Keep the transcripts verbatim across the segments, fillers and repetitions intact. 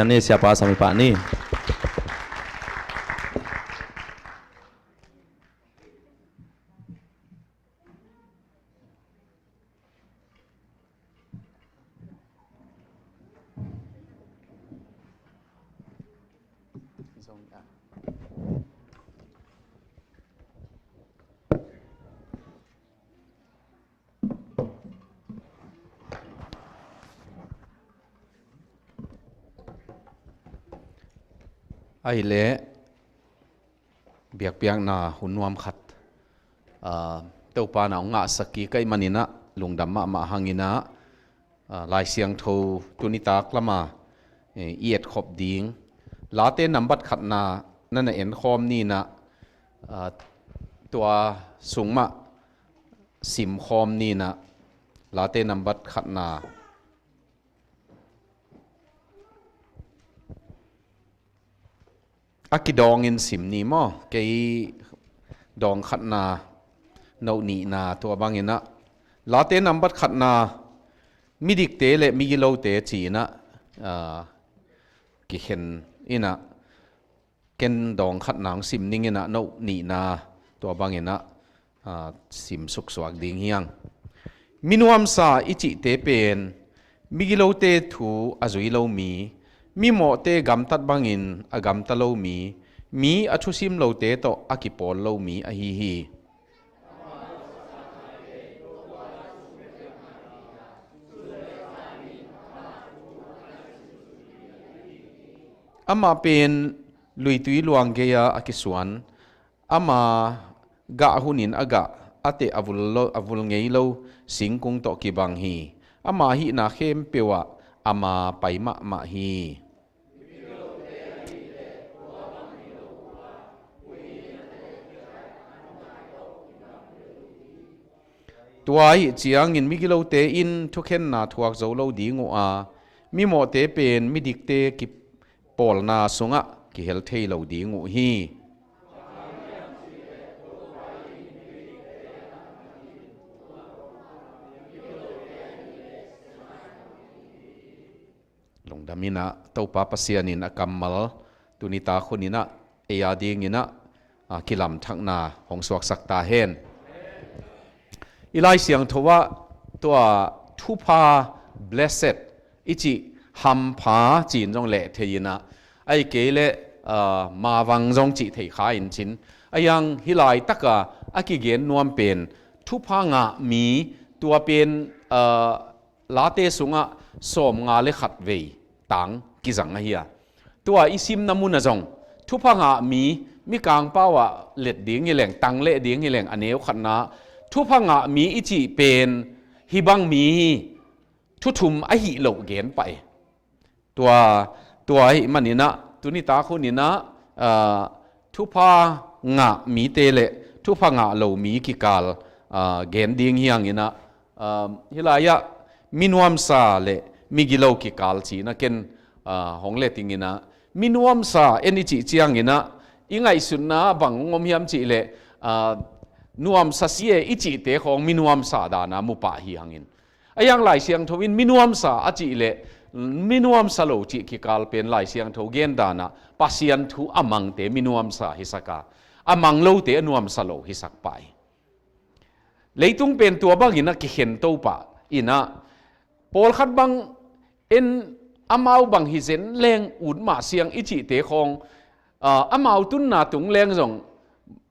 Ni siapa sami pah ni. Ahih leh biakpiakna hun nuam khat, aa, Topa na hong ngahsak kik ahih manin ah lungdam mahmah hangin ah, aa, Lai Siangtho tuni tak lama, eh, i etkhop ding Late nambat khatna na na enkhawm ni in ah, aa, tua sung mah simkhawm ni in ah, Late nambat khatna a kidawngin sim ni maw? Kei dawng khatna, no nihna tua bangin ah, Late nambat khatna midikte le migilote ci-in ah, aa, kikhen in ah, ken dawng khatna hong sim ning in ah, no nihna tua bangin ah, aa, sim suksuak ding hi hang. Minuamsa i cihte pen migilote thu a zui lo mi, mimawhte gamtat bangin a gamta lo mi, mi a thusim lote tawh a kipawl lo mi ahi hi. Amah pen luitui luang gei-a a kisuan, ama gah hunin a gah, a teh a vul lo, a vul ngei lo singkung tawh kibang hi. Ama hihna khempeuh ah ama pai mahmah hi. Tua ahih ciangin migilote in thukhenna thuak zo lo ding uh a, mimawhte pen midikte kipawlna sungah kihel thei lo ding uh hi. Lungdam in ah, Topa Pasian in a kammal tuni tak hun in ah ei a dingin ah, a, kilamthakna hong suaksak ta hen. I Lai Siangtho ah tua thupha, blessed i cih, hampha ci-in zong leh thei in ah, ahih kei leh, aa, mavang zong cih thei kha in cin. Ahih hang hih laitak a a kigen nuam pen thupha ngah mi, tua pen, aa, Late sungah sawmnga le khat vei tang kizang ahi a. Tua i simna mun ah zong thupha ngah mi, Mikang pau ah let ding hi leng, tang leh ding hi leng, a neu khatna thupha ngah mi i cih pen hih bang mi hi, thu thum ahih loh gen pah hi. Tua, tua ahih manin ah, tuni tak hun in ah, aa, thupha ngah mite le thupha ngah lo mi kikal, aa, gen ding hi hangin ah, aa, hih lai-ah minuamsa le migilo kikal ci-in ah ken, aa, hong let ing in ah, minuamsa en i cih ciangin ah i ngaihsutna bang hong om hiam cih leh, aa, nuamsa si e i cihte khawng minuamsa dan a mu pah hi hangin. Ahih hang Lai Siangtho in minuamsa a cih leh minuamsa lo cih kikal pen Lai Siangtho gen dan ah Pasian thu a mangte minuamsa hisak a, a mang lote a nuamsa lo hisak pah hi. Leitung pen tua bangin a kikhen to pah in ah, pawlkhat bang en, amau bang hi zen leng ut mah siang i cihte khawng, aa, amau tunna tung leng zong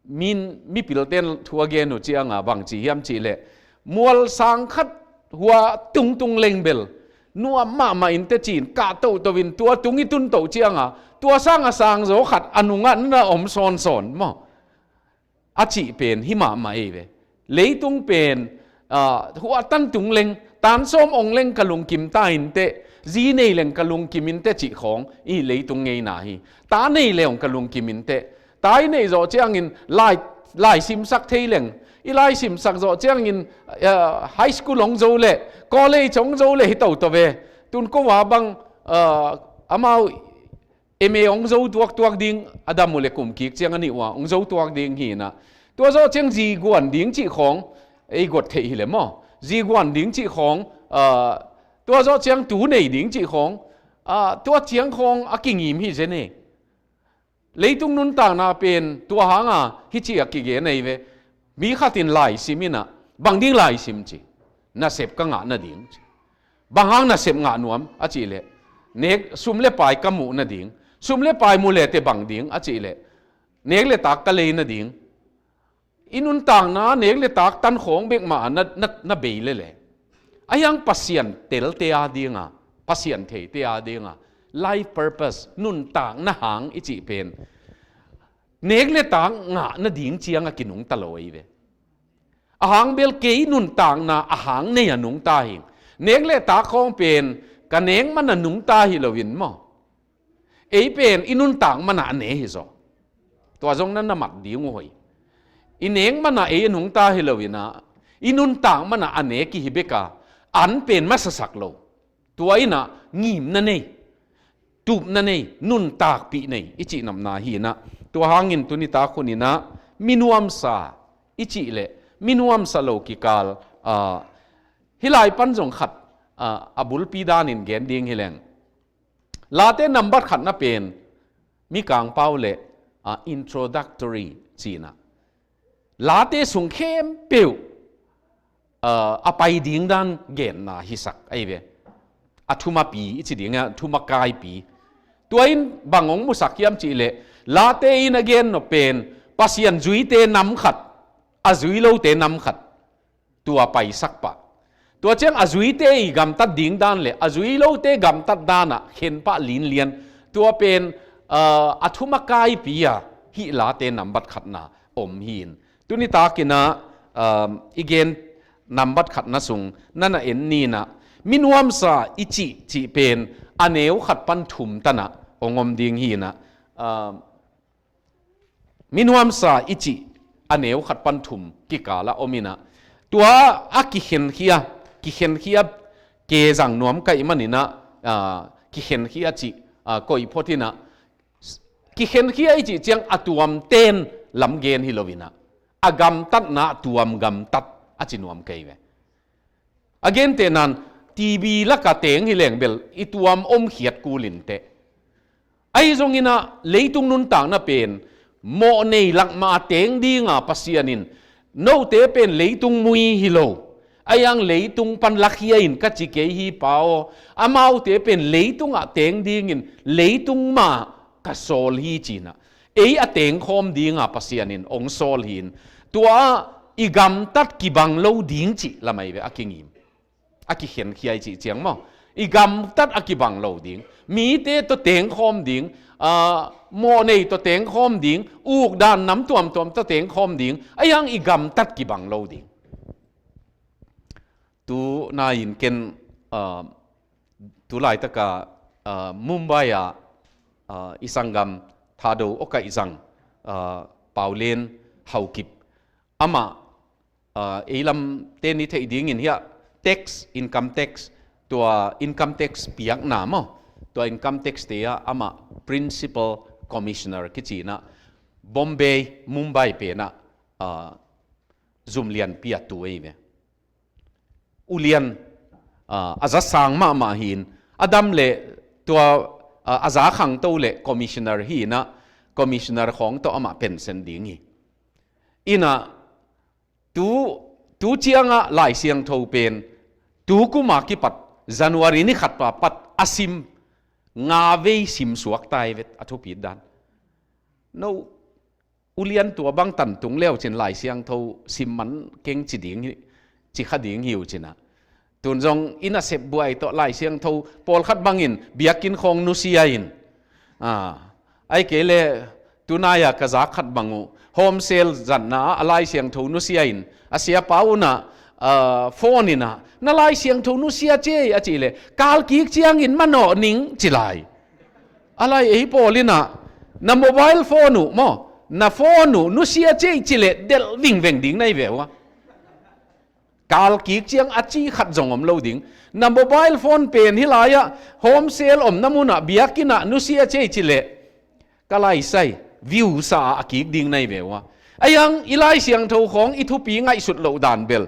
min, mipilten thu a gen uh ciang a bang ci hiam cih leh, mual sang khat hua tungtung leng bel nuam mahmah in teh ci-in kah toto in tua tung i tun to ciang a, tua sang a sang zaw khat a nungah na om sawnsawn maw? A cih pen hih mahmah ei ve. Leitung pen, aa, hua tan tung leng, tan sawm ong leng ka lungkim ta in teh, zi nei leng ka lungkim in teh cih khawng i leitung ngeina hi. Ta nei leng ka lungkim in teh, ta i neih zawh ciangin lai, lai simsak thei leng, i lai simsak zawh ciangin, aa, high school hong zo leh, college hong zo leh hi toto ve. Tun ko a bang, aa, amau M A hong zo tuaktuak ding, a dam uh leh kum kik ciang a nih uh a hong zo tuak ding hi in ah, tua zawh ciang zi guan ding cih khawng ei guat theih hi leh maw? Zi guan ding cih khawng, aa, tua zawh ciang tu nei ding cih khawng, ah, tua ciang khawng a kingim hi zen e. Leitung nuntakna pen tua hanga hih ci a kigen ahi ve. Mi khat in laisim inah, bang ding laisim ci? Nasep ka ngah nading ci. Bang hang nasep ngah nuam a cih leh, nek, sum le pai ka muh nading. Sum le pai mu le te bang ding a cih leh, nek le tak ka lei nading. I nuntakna nek le tak tan khawng bek mah na, na, na bei lele. A hiang Pasian telte a dinga, Pasian theite a dinga, life purpose, nuntakna hang i cih pen nek le tak ngah nading ciang a kinungta lo ahi ve. A hang bel kei nuntakna a hang nei a nungta hing. Nek le tak khawng pen ka nek man a nungta hi loin maw, ei pen i nuntak man a ne hi zaw. Tua zong na na mat ding uh hoi. I nek man a ei a nungta hi loin ah, i nuntak man a a ne kihi bek a, an pen masasak lo. Tua inah ngimna nei, tupna nei, nuntakpih nei i cih nopna hi inah. Tua hangin tuni tak hun inah minuamsa i cih leh minuamsa lo kikal, ah, hih lai pan zong khat, ah, a bulpi danin gen ding hi leng. Late nambat khatna pen Mikang pau le, ah, introductory ci inah, Late sung khempeuh, ah, a pai ding dan genna hisak ahi ve. A thumapi i ci ding a, thumakaipi. Tua in bang hong musak hiam cih leh, Late in a gen nop pen Pasian zuite nam khat, a zui lote nam khat, tua paisak pah. Tua ciang a zuite i gamtat ding dan le a zui lote gamtat dan ah khen pah linlian. Tua pen, ah, a thumakaipi a hih Late nambat khatna om hi in. Tuni tak inah, ah, i gen nambat khatna sung na na en ni inah, minuamsa i cih cih pen a neu khat pan thum tan ah hong om ding hi inah, ah, minuamsa i cih a neu khat pan thum kikal ah om inah, tua a kikhenkhia, kikhenkhia ke zang nuam ka hih man inah, ah, kikhenkhia cih, ah, koih phot inah, kikhenkhia i cih ciang a tuamten lam gen hi lo inah, a gamtatna a tuam gamtat a ci nuam ka hi ve. A gentehna in, T V laka teng hi leng bel i tuam om khiat kul inteh. Ahi zong inah leitung nuntakna pen mawhnei lakmah a teng dinga Pasian in, note pen leitung mui hi lo, a hiang leitung pan lakhia in ka ci kei hi Pa aw. Amaute pen leitungah teng dingin leitung mah ka sawl hi ci inah, ei a tengkhawm dinga Pasian in hong sawl hi in. Tua ah i gamtat kibang lo ding cih lam ahi ve, a kingim. A kikhenkhia i cih ciang maw, i gamtat a kibang lo ding, mite tawh tengkhawm ding, ah, mawhnei tawh tengkhawm ding, ukdan nam tuamtuam tawh tengkhawm ding, a hiang i gamtat kibang lo ding. Tu nai in ken, ah, tu laitaka, ah, Mumbai ah, ah, i sanggam Thado Okaizang, ah, Paulen Haukip, amah, ah, ei lam ten i theih dingin hiah tax, income tax, tua income tax piakna maw, tua income tax te ah amah principal commissioner kici inah, Bombay, Mumbai pen ah, ah, zum lianpi a tu ahi ve. Ulian, ah, a za sang mahmah hi in, a dam le tua, ah, a za khangto le commissioner hi inah, commissioner khawng tawh amah pension ding hi. Inah, tu, tu ciangah Lai Siangtho pen, tu kuma kipat, January ni khat pa pat a sim nga vei sim suak ta hi vet, a thupit dan. No, ulian tua bang tan tung leu cin Lai Siangtho sim man keng ci ding hi, ci kha ding hi uh cinah. Tun zong i nasep buai tawh Lai Siangtho pawlkhat bangin biakinn khawng nusia in. Ah, ai kei le tunai-a ka zak khat bang uh, home cell zatna ah a Lai Siangtho nusia in, a siapa unah, ah, phone inah, na Lai Siangtho nusia ciei a cih leh, kal kik ciangin manawh ning ci lai. A lai ei pawl inah, na mobile phone uh maw, na phone uh nusia ciei ci leh delh vingveng ding na hi ve uh a. Kal kik ciang a ci khat zong om lo ding. Na mobile phone pen hih lai-ah home cell omna munah biakinn ah nusia ciei ci leh, ka lai sai, view sa a kik ding na hi ve uh a. A hiang i Lai Siangtho khawng i thupi ngaihsut loh dan bel,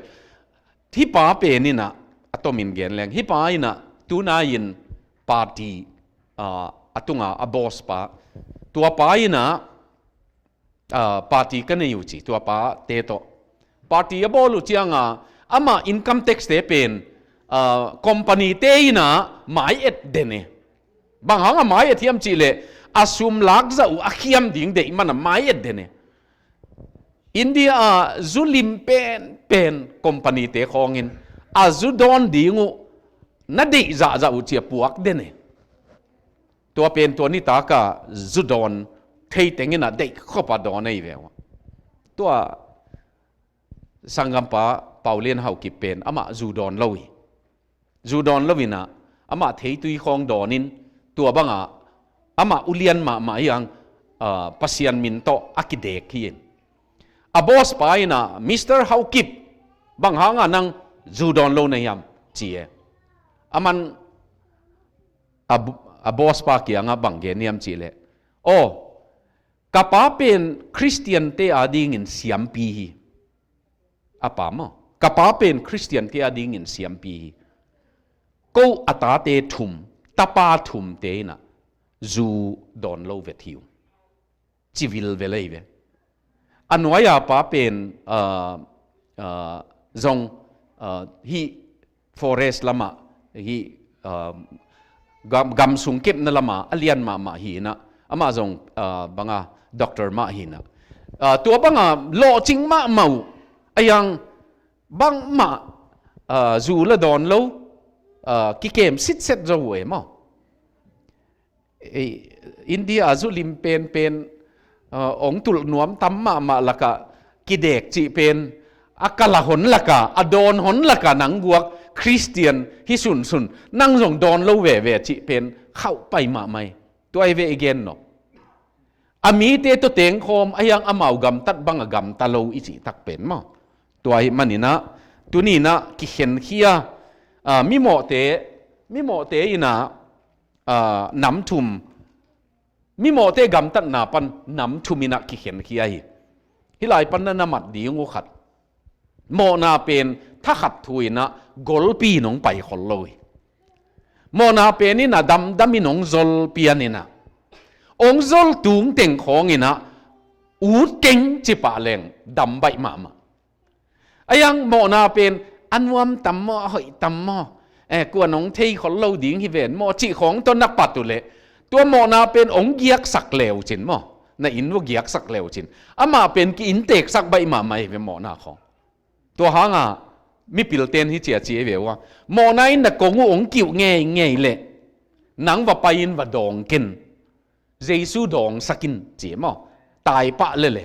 hih pa pen inah, a tomin gen leng, hih pa inah tunai-in party ah, a tunga a boss pa, tua pa in ah, ah, party ka nei uh ci, tua pa te tawh party a bawl uh cianga, amah income tax te pen, ah, company te in ah mai et den e. Bang hanga mai et hiam cihleh, a sum lakzah uh a khiam ding deih mana mai et den e. India a zu lim penpen company te khawngin a zu dawn ding uh na deih zahzah uh cia puak den e. Tua pen tua nitaka zu dawn thei tengin a deih khopa dawn ei ve uh. Tua sanggampa Paulian Haukip pen amah zu dawn lo hi. Zu dawn lo in ah, amah theitui khawng dawnin, tua banga amah ulian mahmah hi ang, ah, Pasian min tawh a kidek hi in. A boss pa in ah, Mister Haukip, bang hanga nang zu dawn lo na hiam ci e. Aman a, a boss pa kiangah bang gen hiam cihleh, aw, ka pa pen Khristian te adingin siampi hi. A pa maw, ka pa pen Khristian te adingin siampi hi. Ko a tate thum, tapa thum te in ah zu dawn lo vet hi uh. Civil ve lei ve. A nuai-a pa pen, ah, ah, zong, ah, hih forest lamah, hih, ah, gam, gam sung kepna lamah a lian mahmah hi in ah, amah zong, ah, banga doctor mah hi in ah, ah, tua banga lawhcing mahmah uh, a yang bangmah, ah, zu la dawn lo, ah, kikem sitset zo uh e maw. Ei, India a zu lim penpen, ah, ong tulh nuam tam mahmah lakah kidek cih pen, a kala hon laka, a dawn hon laka nang guak Khristian hi sunsun, nang zong dawn lo veve cih pen khauh pai mahmah hi. Tua hi ve i gen nop. A mite tawh tengkhawm a hiang amau gamtat banga gamta lo i cih tak pen maw. Tua hi manin ah, tuni in ah kikhenkhia, ah, mimawhte, mimawhte in ah, ah, nam thum, mimawhte gamtatna pan nam thum in ah kikhenkhia hi. Hih lai pan na na mat ding uh khat. Mawhna pen thakhat thu in ah golpi in hong pai khol lo hi. Mawhna pen in ah damdam in hong zol pian in ah, hong zol tung teng khawng in ah ut keng ci pah leng dam baih mahmah. A hiang mawhna pen a nuam tam maw, a hoih tam maw, eh, kuan hong thei khol lo ding hi ven maw cih khawng tawh na pat uh leh, tua mawhna pen hong giaksak leu cin maw, na inn uh giaksak leu cin, amah pen ki-innteksak baih mahmah hi ve mawhna khawng. Tua hanga mipilten hi ciaci hi ve uh a, mawhna in na kong uh hong kiuh ngeingei leh, nang va pai in va dawng ken. Jesu dawngsak in ci maw, tai pah lele.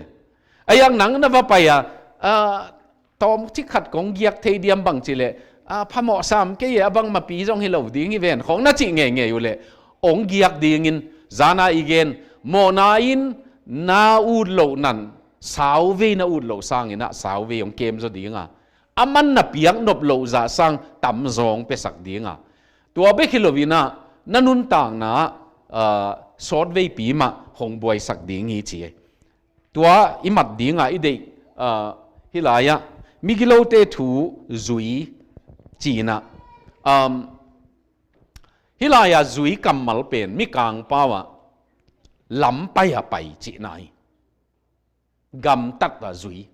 A hiang nang na va pai a, ah, tawm cik khat kong giak thei diam bang ci leh, ah, phamawh sam kei e, a bang mapi zong hi lo ding hi ven khawng na cih ngeingei uh leh, hong giak dingin, zana i gen, mawhna in na ut loh nan, sauvei na ut loh sangin ah sauvei hong kem zaw dinga, a man na piak nop loh zah sang tam zawng piasak dinga, tua bek hi lo in ah, na nuntakna ah, ah, sawtveipi mah hong buaisak ding hi ci. Tua i mat dinga i deih, ah, hih lai-ah migilote thu zui cihna, um, hih lai-ah zui kammal pen Mikang pau-ah lampai a pai cihna hi. Gamtat a zui.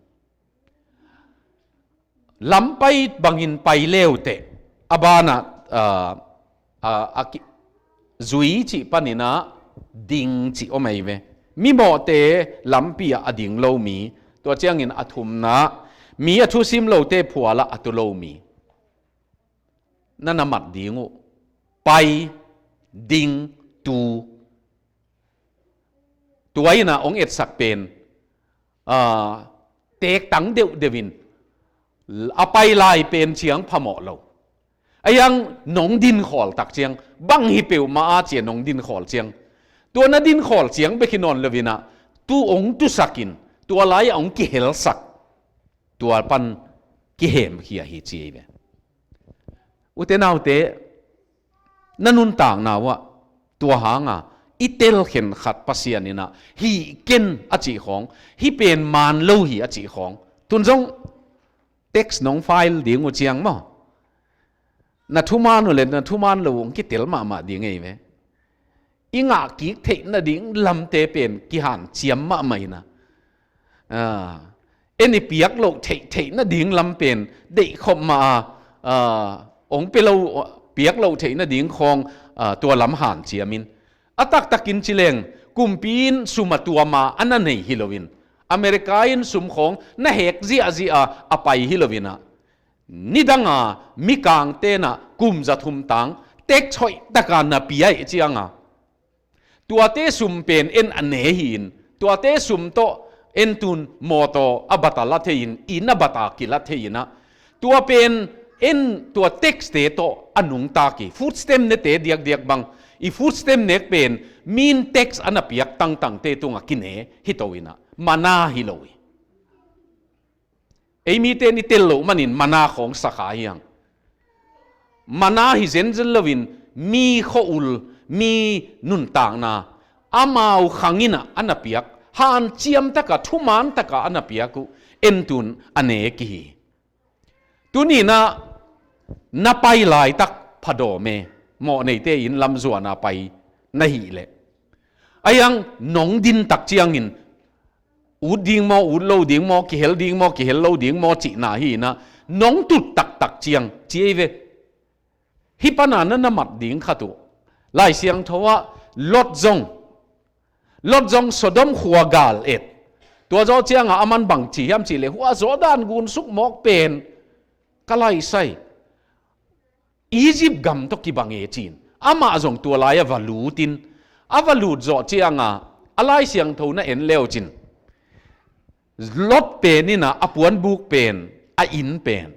Lampai bangin pai leuteh, a banah, ah, ah, a ki-, zui cih paninah ding cih om ei ve. Mimawhte lampi ah a ding lo mi, tua ciangin a thumna, mi a thusim lote phualah a tu lo mi. Na na mat ding uh. Pai, ding, tu. Tua inah hong etsak pen, ah, teektang deuhdeuh in a pai lai pen ciang phamawh lo. A hiang nong din khawl tak ciang, bang hi peuhmah a cia nong din khawl ciang, tua na din khawl ciang bek hi nawn lo inah, tu hong tusak in, tua lai-ah hong kihelsak, tua pan kihemkhia hi ci ei ve. Ute naute, na nuntakna uh ah tua hanga i telkhen khat Pasian inah hih ken a cih khawng, hih pen man lo hi a cih khawng, tun zong text nong file ding uh ciang maw, na thuman uh le na thuman lo uh hong kitel mahmah ding ei ve. i ngah kik theih nading lamte pen kihanciam mahmah in a, a, en i piak loh theih theih nading lam pen deihkhop mah a, a, ong pia lo, piak loh theih nading khawng, a, tua lam hanciam in. A taktakin ci leng, kumpi in sum a tuam a a na nei hi loin, America in sum khawng na hek ziahziah a a pai hi loin a, nidang a mikangte na kum za thum tang tax hoih taka na pia ih ciang a, tuate sum pen en a ne hi-in, tuate sum tawh en tun mawtaw a bat a la thei-in, inn a bat a kila thei-in a, tua pen en tua tax-te tawh a nungta hi. Food stamp nete diakdiak bang, i food stamp nek pen min tax a na piak tangtangte tungah kine hi to in a, mana hi lo hi. Ei mite in i tel loh manin mana khawng sa kha hi hang. Mana hi zenzen loin mi khua-ul, mi nuntakna, amau khang in a a na piak, hanciam taka, thuman taka a na piak uh en tun a ne ki hi. Tuni in a na pai laitak phadawm e, mawhneite inn lam zuan a pai na hih leh. Ahi hang nong din tak ciangin ut ding maw, ut lo ding maw, kihel ding maw, kihel lo ding maw cihna hi in a, nong tut taktak ciang ci ei ve. Hih pan a na na mat ding khat uh, Lai Siangtho ah Lot zong, Lot zong Sodom khua gal et. Tua zawh ciang a aman bang ci hiam cih leh, hua Jordan gun suk mawk pen ka laisai, Egypt gam tawh kibang e ci-in, amah zong tua lai a va lut in, a va lut zawh ciang a, a Lai Siangtho na en le uh cin, Lot pen in a, a puanbuk pen, a inn pen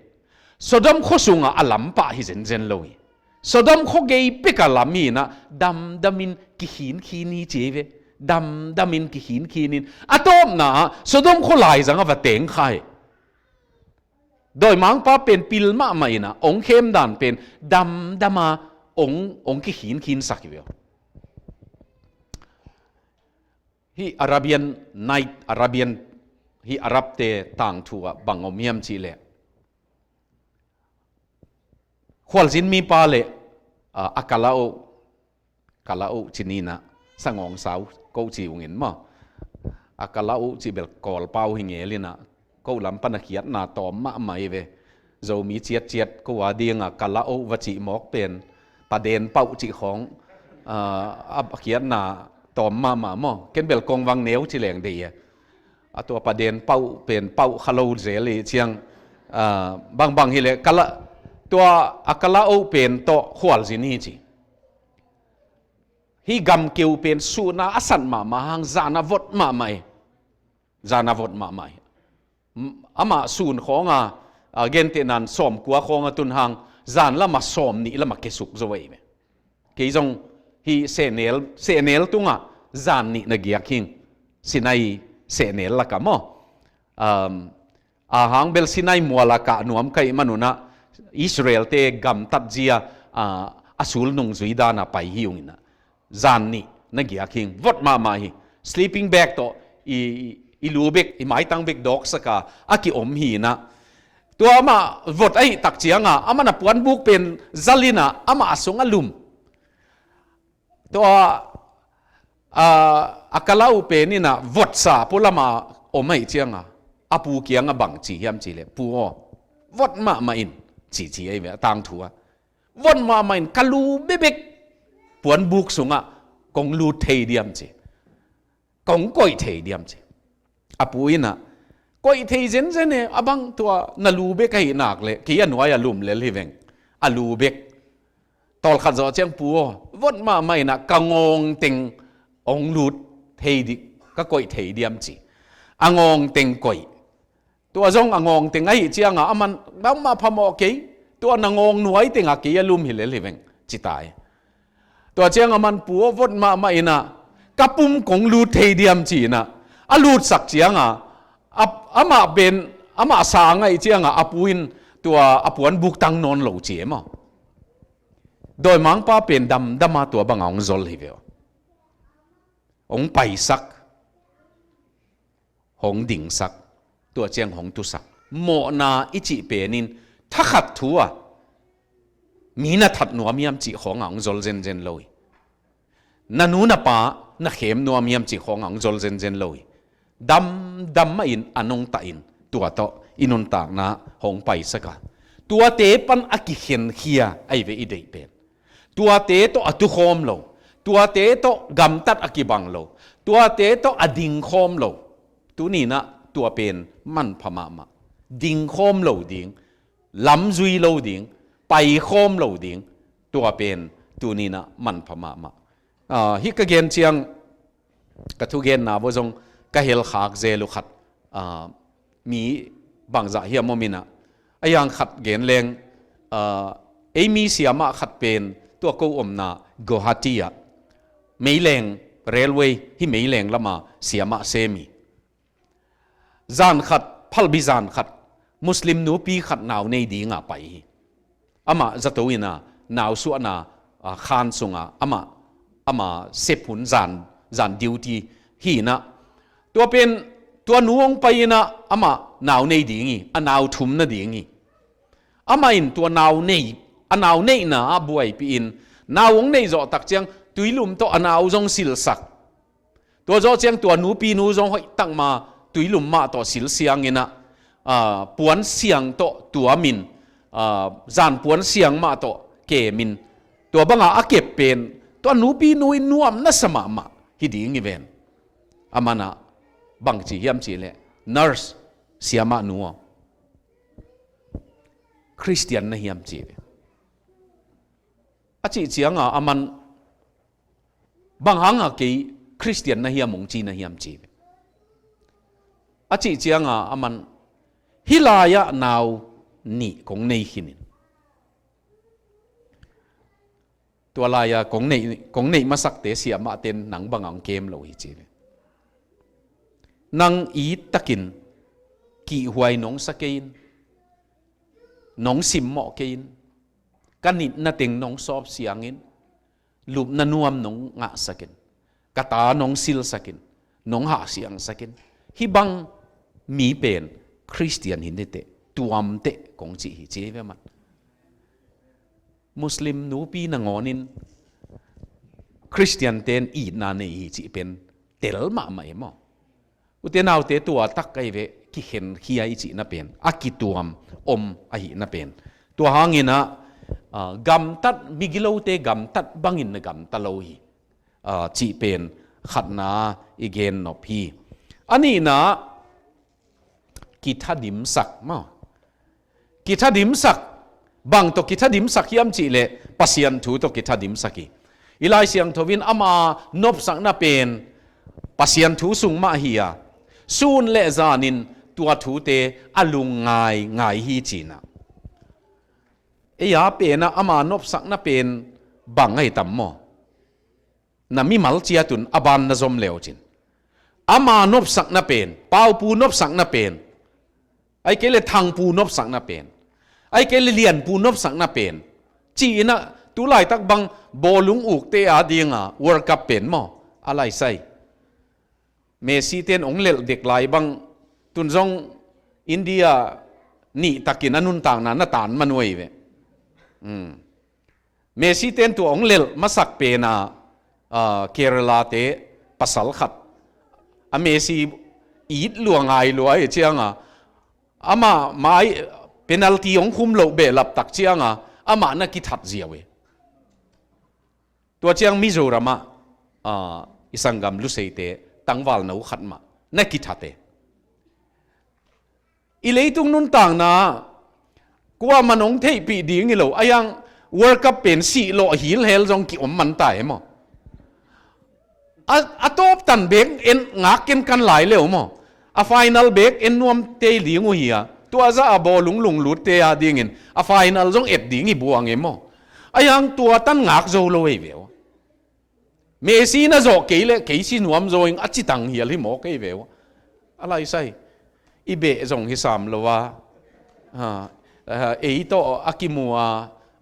Sodom khua sung a a lam pah hi zenzen lo hi. Sodom khua gei pek a lam hi in a, damdam in kikhinkhin hi ci ei ve. Damdam in kikhinkhin in, a tawpna ah Sodom khua laizang a va teng kha hi. Dawimangpa pen pil mahmah in a, ong khem dan pen damdam a ong, ong kikhinkhin sak hi ve aw. Hih Arabian Night, Arabian, hih Arabte tangthu ah bang om hiam cih leh, khualzin mipa le, a, a kala uh, kala uh ci ni in a, sangawng sau ko ci ung in maw. A kala uh cih bel Kawlpau hi ngel in a, ko lam pan a khiatna tawm mahmah hi ve. Zomi ciatciat ko a ding a kala uh va cih mawk pen, paden pauh cih khawng, a, a khiatna tawm mahmah maw. Ken bel kong vang neu ci leng dei e. A tua paden pauh pen pauh kha lo zel i ciang, a, bangbang hi leh kala, tua a kala uh pen tawh khualzin hi ci. Hih gamkeu pen sun a a sat mahmah hang, zan a vot mahmah hi. Zan a vot mahmah hi. M-, amah sun khawng a, a, gentehna in sawmkua khawng a tun hang, zan lam a sawmnih lam a kiasuk zo ahi ve. Kei zong hih sehnel, sehnel tungah zan nih na giak hing, Sinai sehnel lak ah maw. Um, a hang bel Sinai mual a kah nuam ka hih man un a, Israel-te gamtat zia, a, a sulnung zui dan a pai hi ung in a, zan nih na giak hing, vot mahmah hi. Sleeping bag tawh i, i lu bek, i maitang bek dawksak a a kiom hi in a, tua amah vot ahih tak ciang a, aman a puanbuk pen zal in a, amah a sung a lum. Tua, a, a kala uh pen in a votsa pua lam a om ahih ciang a, a pu kiang a bang ci hiam cih leh, "Pu aw, vot mahmah in," ci ci ahi ve, a tangthu ah. "Vot mahmah in, ka lu bebek puanbuk sungah kong lut thei diam," ci. "Kong koih thei diam," ci. A pu in a, "Koih thei zenzen e, a bang tua na lu bek ahih nak leh, kei a nuai a lum lel hi veng, a lu bek." Tawlkhat zawh ciang, "Pu aw, vot mahmah in a, ka ngawng teng hong lut thei di, ka koih thei diam," ci. A ngawng teng koih. Tua zong a ngawng teng ahih ciang a, aman, "Bangmah phamawh kei, tua na ngawng nuai teng a kei a lum hi lel hi veng," ci ta hi. Tua ciang aman, "Pu aw, vot mahmah in a, ka pum kong lut thei diam," ci in a, a lutsak ciang a, a, amah pen, amah sang ahih ciang a, a pu in tua a puanbuk tang nawn lo ci e maw. Dawimangpa pen damdam a tua bang a hong zol hi ve aw. Hong paisak, hong dingsak, tua ciang hong tusak. Mawhna i cih pen in thakhat thu a, mi na that nuam hiam cih khawng a hong zol zenzen lo hi. Na nu na pa na khem nuam hiam cih khawng a hong zol zenzen lo hi. Damdam mahin a nong tah in tua tawh i nuntakna hong paisak a, tuate pan a kikhenkhia ahi ve i deih pen. Tuate tawh a tukhawm lo, tuate tawh gamtat a kibang lo, tuate tawh a dingkhawm lo. Tuni-in ah tua pen manpha mahmah. Dingkhawm lo ding, lamzui lo ding, paikhawm lo ding, tua pen tuni-in ah manpha mahmah. Ah, hih ka gen ciang ka thugenna vua zong ka helkhak zel uh khat, ah, mi bangzah hiam om in ah, a hiang khat gen leng, ah, ei mi siamah khat pen tua ko omna Guwahati ah meileng, railway, hih meileng lama siamah sem hi. Zan khat, phalbi zan khat, Muslim nupi khat nau nei dinga pai hi. Amah zato in ah nau suahna, ah, khan sunga amah, amah sep hun zan, zan duty hi in ah, tua pen tua nu hong pai in ah amah nau nei ding hi, a nau thum na ding hi. Amah in tua nau nei, a nau neihna ah buaipih in, nau hong neih zawh tak ciang tuilum tawh a nau zong silsak. Tua zawh ciang tua nupinu zong hoih tak ma tuilum mah tawh silsiang in ah, ah, puansiang tawh tuam in, ah, zan puansiang mah tawh kem in, tua banga a kep pen tua nupinu in nuam nasa mahmah hi ding hi ven. Aman ah bang ci hiam cih leh, nurse, siamah nu aw, Khristian na hiam ci ve. A cih cianga aman, bang hanga kei Khristian na hiam hong ci na hiam ci ve. A cih cianga aman, hih lai-ah nau nih kong nei khin in, tua lai-a kong neih, kong neih masakte siamahte in nang banga hong kem lo hi ci ve. Nang it takin kihhuai nong sa kei in, nong simmawh kei in, ka nitna teng nong sawp siang in, lupna nuam nong ngahsak in, ka ta nong silsak in, nong hahsiangsak in, hih bang mi pen Khristian hi ni teh, tuam teh kong cih hi ci ve man. Muslim nupi nangawnin Khristiante in itna nei hi cih pen tel mahmah e maw. Ute naute, tua tak ahi ve, kikhenkhia i cihna pen, a kituam om ahihna pen. Tua hangin ah, ah, gamtat, migilote gamtat bangin na gamta lo hi, ah, cih pen khatna i gen nop hi. A nihna, kithadimsak maw. Kithadimsak, bang tawh kithadimsak hiam cih leh Pasian thu tawh kithadimsak hi. I Lai Siangtho in ama nopsakna pen Pasian thu sung mah hi a, sun le zanin tua thute a lungngai ngai hi ci-in ah. Ei a pen ah ama nopsakna pen bang ahi tam maw? Na mimal ciatun a ban na zom leu cin. Ama nopsakna pen, Paupu nopsakna pen, ahih kei leh Thangpu nopsakna pen, ahih kei leh Lianpu nopsakna pen, ci-in ah tu laitak bang bawlung ukte a dinga World Cup pen maw, a laisai. Messi ten hong lelh dek lai bang, tun zong India nih takin a nuntakna na tan man uh ahi ve. Hmm. Messi ten tua hong lelh masak pen a, ah, Kerala te pasal khat, a Messi it lua ngai lua hi cianga, amah mai penalty hong khum loh behlap tak cianga amah na kithat ziau hi. Tua ciang Mizoram ah, ah, i sanggam Luseite tangvalno khat mah na kithat hi. I leitung nuntakna kuamah in hong theihpih ding hi lo, a hiang World Cup pen sih lawh hilhel zong kiom man ta hi maw. A, a tawptan beek en ngak kenkan lai leu maw. A final beek en nuam tei ding uh hi a, tua zah a bawlung lunglutte a dingin a final zong et ding hi buang hi maw. A hiang tua tan ngak zo lo hi ve uh. Messi na zawh kei leh kei si nuam zaw ing a citang hial hi mawk ei ve uh. A laisai. I beh zong hi sam lo a. Ha, ha, ei tawh a kimu a,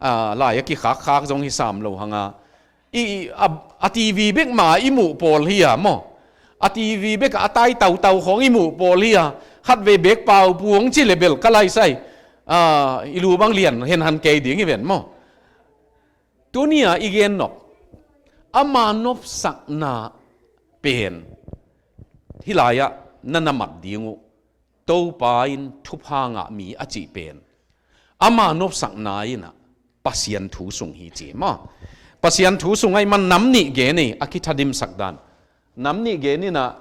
a, lai a kikhakkhak zong hi sam lo hang a. I, a, a TV bek ma i muh pawl hi a maw. A TV bek a tai tautau khawng i muh pawl hi a. Khatvei bek Paupu hong ci leh bel ka laisai. A, i lu bang lian hen han kei ding hi ven maw. Tuni-a i gen nop, Ama nopsakna pen hih lai-ah na na mat ding uh. Topa in thupha ngah mi a cih pen ama nopsakna in ah Pasian thu sung hi ci maw? Pasian thu sung ahih man nam nih gen hi, a kithadimsak dan. Nam nih gen in ah,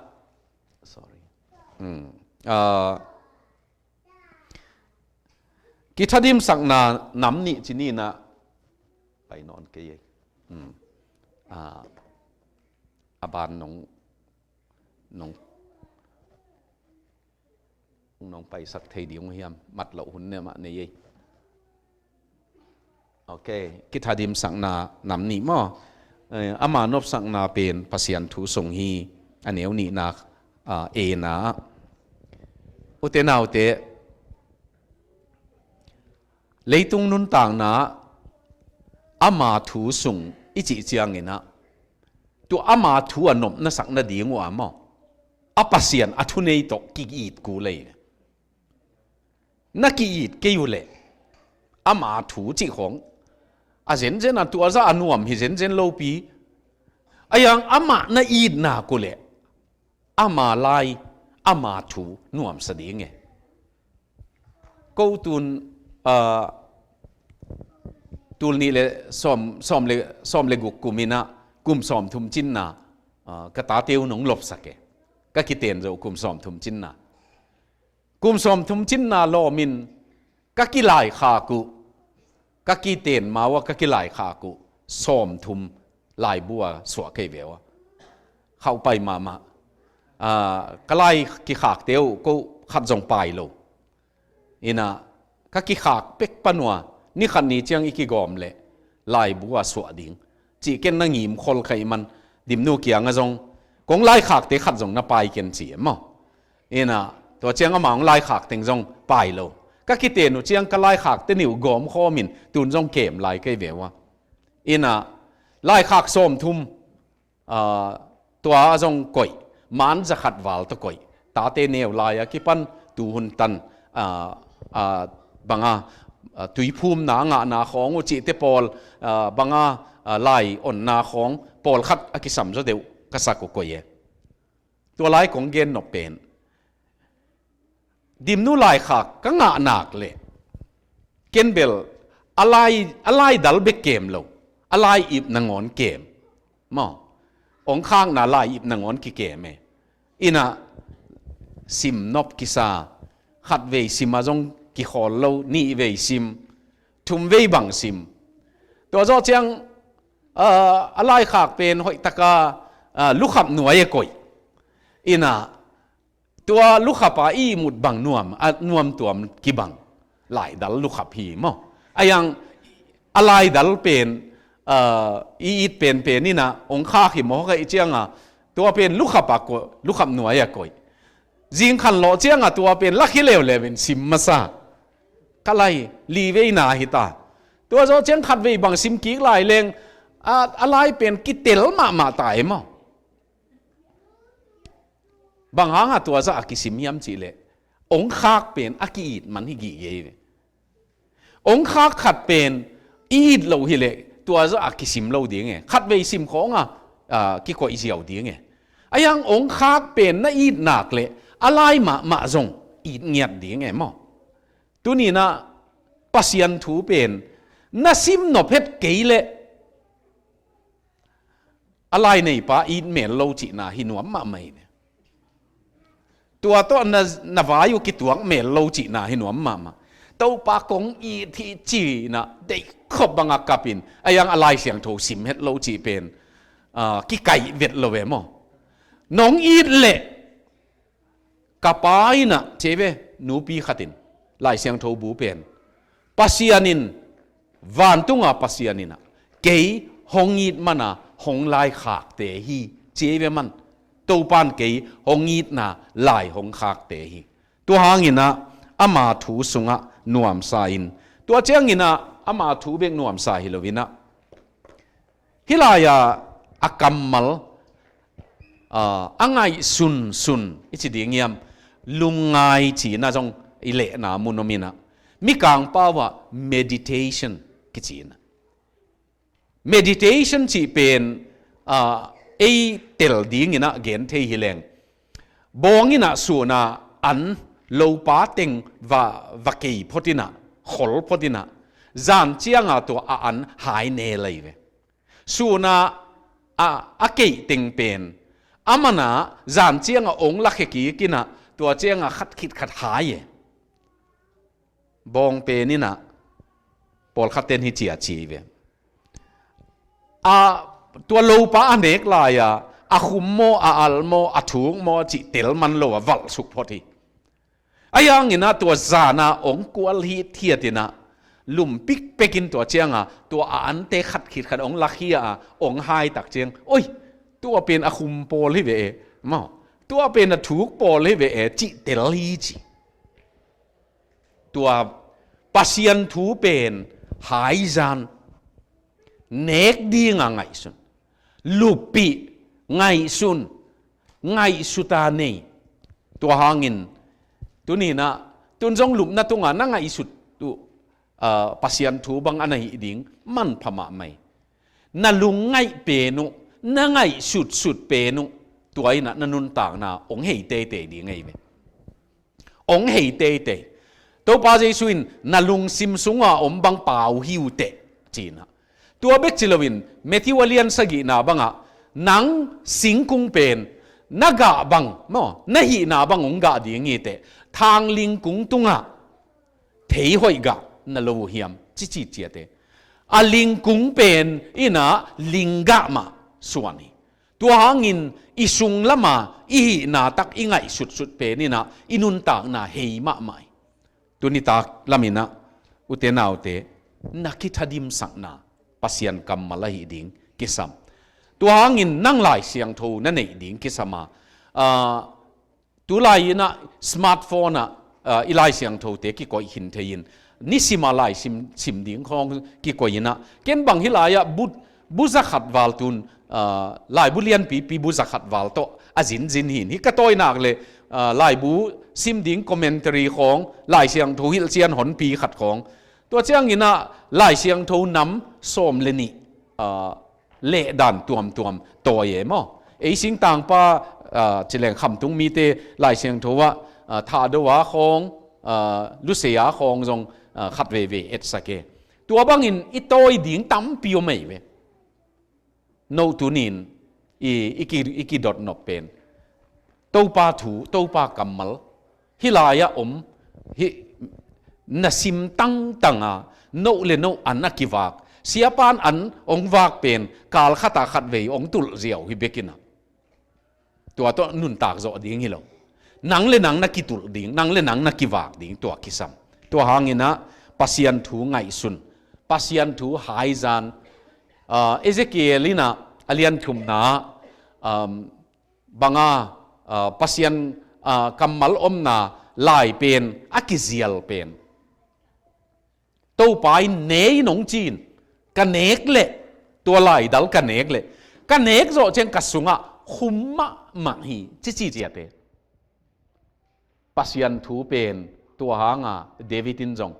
sorry. Hmm. Ah, kithadimsakna nam nih ci ni in ah, pai nawn kei ei. Hmm. Ah, a ban nong, nong, nong paisak thei ding uh hiam? Mat loh hun ne mah nei ei. Ok, kithadimsakna nam nih maw? Eh, ama nopsakna pen Pasian thu sung hi, a neu nihna, ah, A-na. Ute naute, leitung nuntakna ama thu sung i cih ciangin ah, tua ama thu a nopna sak nading uh a maw, a Pasian a thunei tawh ki-it kul ei. Na ki-it kei uh leh ama thu cih khawng a zenzen a, tua zah a nuam hi zenzen lopi. A yang amah na it nak uh leh ama lai, ama thu nuamsa ding e. Ko tun, ah, tul nih le sawm, sawm le, sawm le guk kum in ah kum sawmthum cinna, ah, ka tate uh nong lopsak e. Ka kiten zo kum sawmthum cinna. Kum sawmthum cinna lawm in ka kilaikhak uh, ka kiten ma uh a ka kilaikhak uh sawmthum laibu a suah kei ve uh a. Khauh pai mahmah. Ah, ka lai kikhakte uh ko khat zong pai lo. In ah ka kikhak pek pan uh a, ni khat ni ciang i kigawm leh laibu a suah ding cih ken na ngim khol kha ahih man, Dimnu kiangah zong, kong laikhakte khat zong na pai ken ci e maw. In ah tua ciang amah hong laikhak teng zong pai lo. Ka kiten uh ciang ka laikhakte nih uh gawm khawm in tun zong kem lai kei ve uh a. In ah laikhak sawmthum, ah, tua zong koih, man zakhat val tawh koih. Tate neu lai a kipan tuhun tan, ah, ah, banga, ah, tuiphumna ngahna khawng uh cihte pawl, ah, banga, ah, lai onna khawng pawlkhat a kisam zaw deuh ka sak uh koih e. Tua lai kong gen nop pen, Dimnu laikhak ka ngah nak leh ken bel a lai, a lai dal bek kem lo, a lai ip nangawn kem maw. Ong khakna lai ip nangawn kikem e. In ah sim nop kisa, khat vei sim a zong kikhawl lo, nih vei sim, thum vei bang sim. Tua zawh ciang, ah, a laikhak pen hoih taka, ah, lukhap nuai a koih. In ah tua lukhap a i ihmut bang nuam, a nuam tuam kibang laidal lukhap hi maw. A yang a laidal pen, ah, i it penpen in ah ong khak hi maw ka i ciang a, tua pen lukhap a ko, lukhap nuai a koih. Zing khan lawh ciang a tua pen lak hi leuleu in sim masa. Ka lai li veina hi ta. Tua zawh ciang khat vei bang sim kik lai leng, a, a lai pen kitel mahmah ta e maw. Bang hang a tua zah a kisim hiam cih leh, ong khak pen a ki-it man hi gige hi ve. Ong khak khat pen i it lo hi leh tua zah a kisim lo ding e. Khat vei sim khawng a, ah, kikoih ziau ding e. A yang ong khak pen na it nak leh a lai mahmah zong it ngiat ding e maw. Tuni in ah Pasian thu pen na sim nop het kei leh a lai neipa it mel lo cihna hi nuam mahmah hi ne. Tua tawh na, na vai uh kituak mel lo cihna hi nuam mahmah. Topa kong it hi ci-in ah deih khop bang a kap in, a yang a Lai Siangtho sim het lo cih pen, ah, kikaih vet lo ve maw. Nong it leh ka pa in ah, ci ve, nupi khat in, Lai Siangtho bu pen, Pasian in, vantunga Pasian in ah kei hong it man a hong laikhakte hi, ci ve man. Topa in kei hong itna lai hong khakte hi. Tua hangin ah ama thu sungah nuamsa in, tua ciangin ah ama thu bek nuamsa hi lo in ah, hih lai-a a kammal, ah, a ngaihsunsun i ci ding hiam, lungngai cihna zong i lehna mun om in ah, Mikang pau ah meditation kici in ah. Meditation cih pen a, ei tel dingin ah gen thei hi leng, bawng in ah sun a an lopa teng va, va kei phot in ah, khol phot in ah, zan ciang a tua a an hai ne lai ve. Sun a, a, a keih teng pen, a man a zan ciang a ong lakhia kik in ah, tua ciang a khat khit khat hai e. Bawng pen in ah, pawlkhat ten hi ci a ci ve. A, tua lopa a nek lai a, a khum maw, a al maw, a thuk maw, cih tel man lo a valh suk phot hi. Ahi hangin ah tua zan a ong kual hithiat in ah, lum pikpek in tua ciang a, tua a ante khat khit khat ong lakhia a, ong hai tak ciang, oi, tua pen a khum pawl hi ve e, maw, tua pen a thuk pawl hi ve e, cih tel hi ci. Tua Pasian thu pen hai zan, nek ding a ngaihsun, luppih, ngaihsun, ngaihsut a nei. Tua hangin, tuni in ah, tun zong lupna tung a na ngaihsut uh, a, Pasian thu bang a na hih ding manpha mahmah hi. Na lungngaih pen uh, na ngaihsutsut pen uh, tua in ah na nuntakna ong hei teitei ding ahi ve. Ong hei teitei. Topa Jesu in, na lungsim sung a om bang pau hi uh teh, ci in ah. Tua bek ci lo in, Matthew a lian sagihna bang ah, nang singkung pen, na gah bang, maw, na hihna bang ong gah ding hi teh, thang lingkung tung a thei hoih gah na lo uh hiam, ci ci ciat e. A lingkung pen in ah ling gah mah suan hi. Tua hangin i sung lam a i hihna tak i ngaihsutsut pen in ah i nuntakna hei mahmah hi. Tuni tak lam in ah, ute naute, na kithadimsakna Pasian kammal ahi ding kisam. Tua hangin nang Lai Siangtho na neih ding kisam a, a, tulai in ah smartphone ah, a, i Lai Siangthote kikoih khin thei in, nisim a lai sim, sim ding khawng kikoih in ah, ken bang hih lai ah bu, bu za khat val tun, a, laibu lianpipi bu za khat val tawh a zinzin hi in, hih ka tawi nak leh, a, laibu sim ding commentary khawng, Lai Siangtho hilhcian honpi khat khawng, tua ciang in ah Lai Siangtho nam sawm le nih, a, lehdan tuamtuam tawi e maw. Ei singtangpa, a, ci leng Khamtung mite Lai Siangtho ah, a, Thahdo a khawng, a, Lusei a khawng zong, a, khat veivei etsak e. Tua bangin i tawi ding tampi om ahi ve. No tuni in i, i ki, i kidot nop pen Topa thu, Topa kammal, hih lai ah om, hih na sim tangtang a, no le no an a kivak, siapan an ong vak pen, kal khat a khat vei ong tulh ziau hi bek in ah, tua tawh nuntak zawh ding hi lo. Nang le nang na kitulh ding, nang le nang na kivak ding, tua kisam. Tua hangin ah Pasian thu ngaihsun, Pasian thu haizan, ah, Ezekiel in ah a lian thumna, um, bang a, ah, Pasian, ah, kammal omna lai pen, a kizial pen, Topa in ne in hong ci in, ka nek leh, tua laidal ka nek leh, ka nek zawh ciang ka sungah khum mahmah hi, ci ci ciat e. Pasian thu pen, tua hang a David in zong,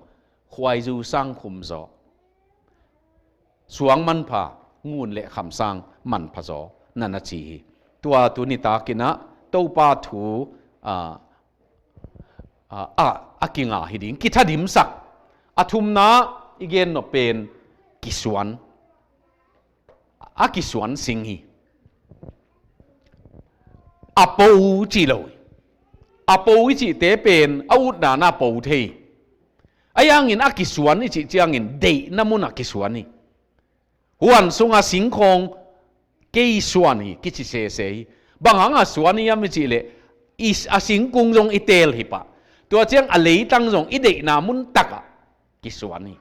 khuaizu sang khum zaw, suang manpha, ngun le kham sang manpha zaw, na na ci hi. Tua tuni tak in ah Topa thu, ah, ah, ah, a kinga hi ding, kithadimsak. A thumna i gen nop pen kisuan. A kisuan sing hi. A po ci lo hi. A po i cihte pen a utna na po thei. Ahi hangin a kisuan i cih ciangin deihna mun a kisuan hi. Huan sunga singkhawng kei suan hi, kici sese hi. Bang hang a suan hiam i cih leh, i, a singkung zong i teel hi pah. Tua ciang a leitang zong i deihna mun tak ah kisuan hi.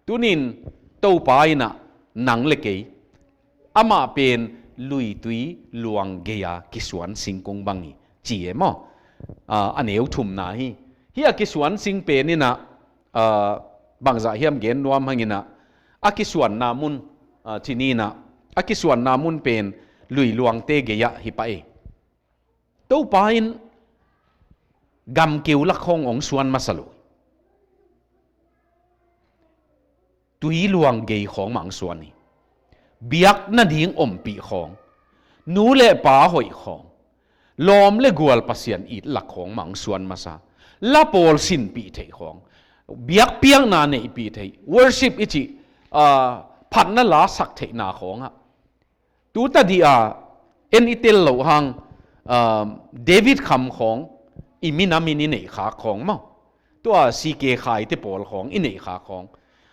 Tuni in Topa in ah nang le kei, amah pen luitui luang gei a kisuan singkung bang hi, ci e maw. Ah, a neu thumna hi. Hih a kisuan sing pen in ah, ah, bangzah hiam gen nuam hang in ah, a kisuanna mun, ah, ci ni in ah, a kisuanna mun pen lui luangte gei ah hi pah e. Topa in gamkeu lak khawng hong suan masa lo. Tui luang gei khawng mah hong suan hi. biak nading ompih khawng, nu le pa hoih khawng, lawm le gual Pasian it lak khawng mah hong suan masa, la pawl sinpih theih khawng, biakpiakna neihpih theih, worship i cih, ah, phatna la sak theihna khawngah, tu tadih a en i tel loh hang, ah, David Kham khawng i minam in i neih khak khawng maw? Tua C K Khai te pawl khawng i neih khak khawng,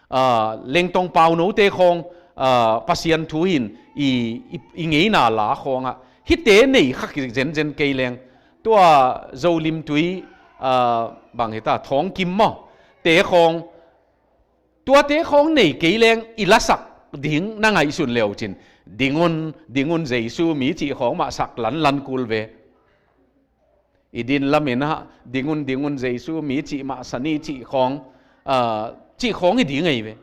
ah, Lengtong Pauno te khawng, ah, Pasian thu hin i, i, i ngeina la khawngah hihte nei khak zenzen kei leng, tua Zolim Tui, ah, bang hita, Thawng Kim maw, te khawng, tuate khawng nei kei leng i lasak ding na ngaihsun le uh cin, ding un, ding un Jesu mi cih khawng mah sak lanlan kul ve. I din lamin ah, ding un, ding un Jesu mi cih mah sa ni cih khawng, ah, cih khawng hi ding ahi ve.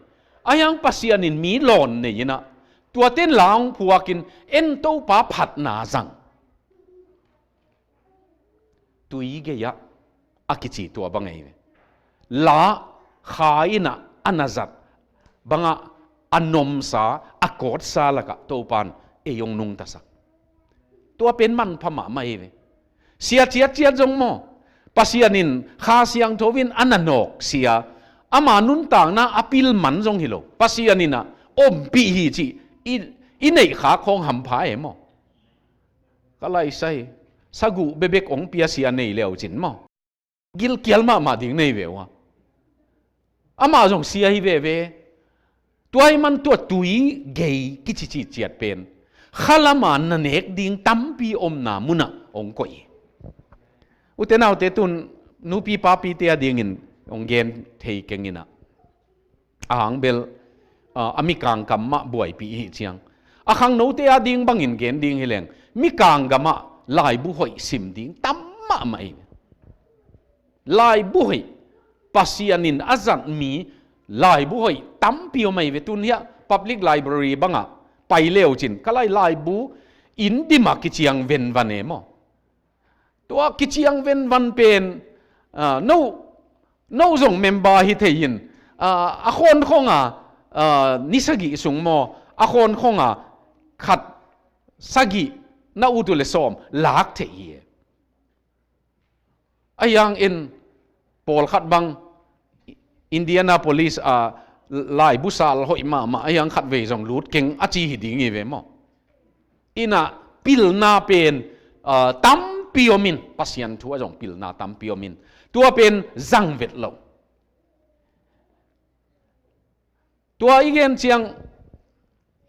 Ahi hang Pasian in mi lawn nei in ah, tuate in la hong phuakin en Topa phatna zang. Tui gei-ah a kici tua bang ahi ve. La kha in ah a na zat bangah a nomsa, a kawtsa lakah Topa in ei hong nungtasak. Tua pen manpha mahmah ahi ve. Sia ciatciat zong maw, Pasian in Kha Siangtho in a na nawk sia, ama nuntakna a pil man zong hi lo, Pasian in ah ompih hi cih i, i neih khak khawng hampha e maw? Ka laisai, saguh bebek hong pia sia nei le uh cin maw, gilkial mahmah ding nei ve uh a. Amah zong sia hi veve. Tua ahih man tua tui gei kici citciat pen khalam a na nek ding tampi omna munah hong koih hi. Ute naute, tun nupi papite a dingin hong gen thei keng in ah, a hang bel, ah, a mikang kam mah buaipih i hih ciang, a khangnote a ding bangin gen ding hi leng, mikang gamah laibu hoih sim ding tam mahmah hi. Laibu hoih, Pasian in a zat mi laibu hoih tampi om ahi ve. Tun hiah public library bangah pai le uh cin, ka lai laibu inn dimah kiciang venvan e maw? Tua kiciang venvan pen, ah, no, no zong member hi thei in, ah, a khawnkhong a, ah, ni sagih sung maw, a khawnkhong a khat, sagih, na ut uh le sawm lak thei hi e. Ahi hangin pawlkhat bang Indianapolis a laibu sal hoih mahmah ahi hang khatvei zong lut keng a ci hi ding hi ve maw? In ah pilna pen, ah, tampi om in, Pasian thu ah zong pilna tampi om in, tua pen zang vet lo. Tua i gen ciang,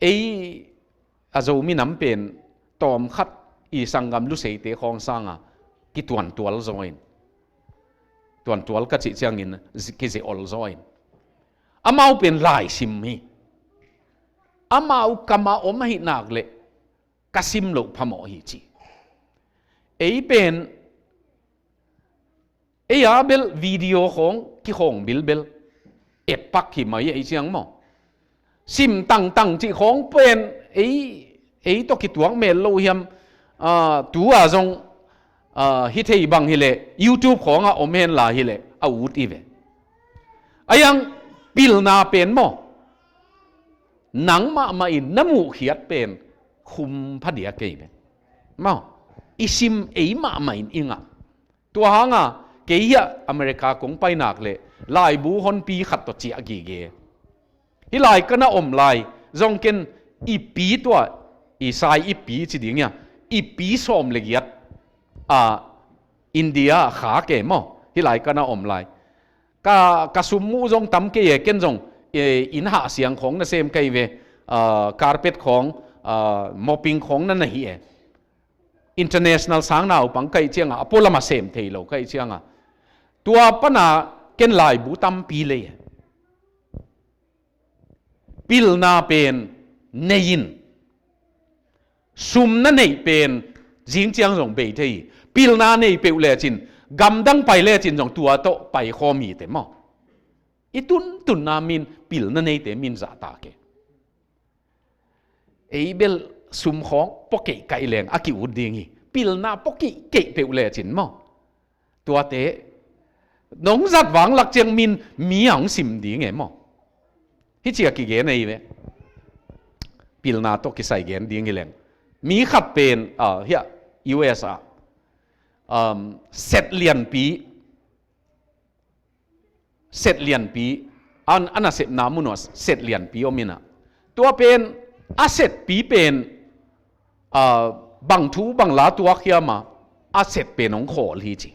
ei a Zo minam pen tawmkhat i sanggam Luseite khawng sanga kituantual zaw in, tuantual ka cih ciangin zi-, kize ol zaw in, amau pen laisim hi. Amau kamah om ahih nak leh ka sim loh phamawh hi ci. Ei pen, ei a bel video khawng kikhawng bilbel, etpak hi mai ei ciang maw? Sim tangtang cih khawng pen ei, ei tawh kituak mel lo hiam? Ah, tu a zong, ah, hi thei bang hileh YouTube khawngah om hen la hileh a ut i ve. Ahi hang pilna pen maw, nang mahmah in na muhkhiat pen khum pha dia kei ve maw? I sim ei mahmah in i ngah. Tua hanga kei hiah America kong pai nak leh laibu honpi khat tawh ciah gige. Hih lai ka na om lai zong ken i pi tua, i sai i pi ci ding ia, i pi sawm le giat, a, India kha ke maw, hih lai ka na om lai. Ka, ka sum muh zong tam kei e, ken zong, e, inn hah siang khawng na sem kei ve, a, carpet khawng, a, mopping khawng na na hi e. International sang naupang ka hih cianga, a pualam a sem thei lo ka hih cianga, tua pana ken laibu tampi lei e. Pilna pen nei in. Sum na neih pen zing ciang zong bei thei hi. Pilna nei peuh lecin, gamdang pai lecin zong tua tawh pai khawm hi te maw? I tuntunna min pilna neite min zahtak e. Ei bel sum khawng pua keihkaih leng a ki-ut ding hi. Pilna pua keihkeih peuh lecin maw? Tuate nong zat vang lak ciang min mi a hong sim ding e maw? Hih ci a kigen ahi ve. Pilna tawh kisai gen ding hi leng, mi khat pen, ah, hiah U S ah, um, set lianpi, set lianpi, an, a nasepna mun uh ah set lianpi om inah, tua pen, a setpi pen, ah, bang thu bang la tuak hiam a, a set pen hong khawl hi ci.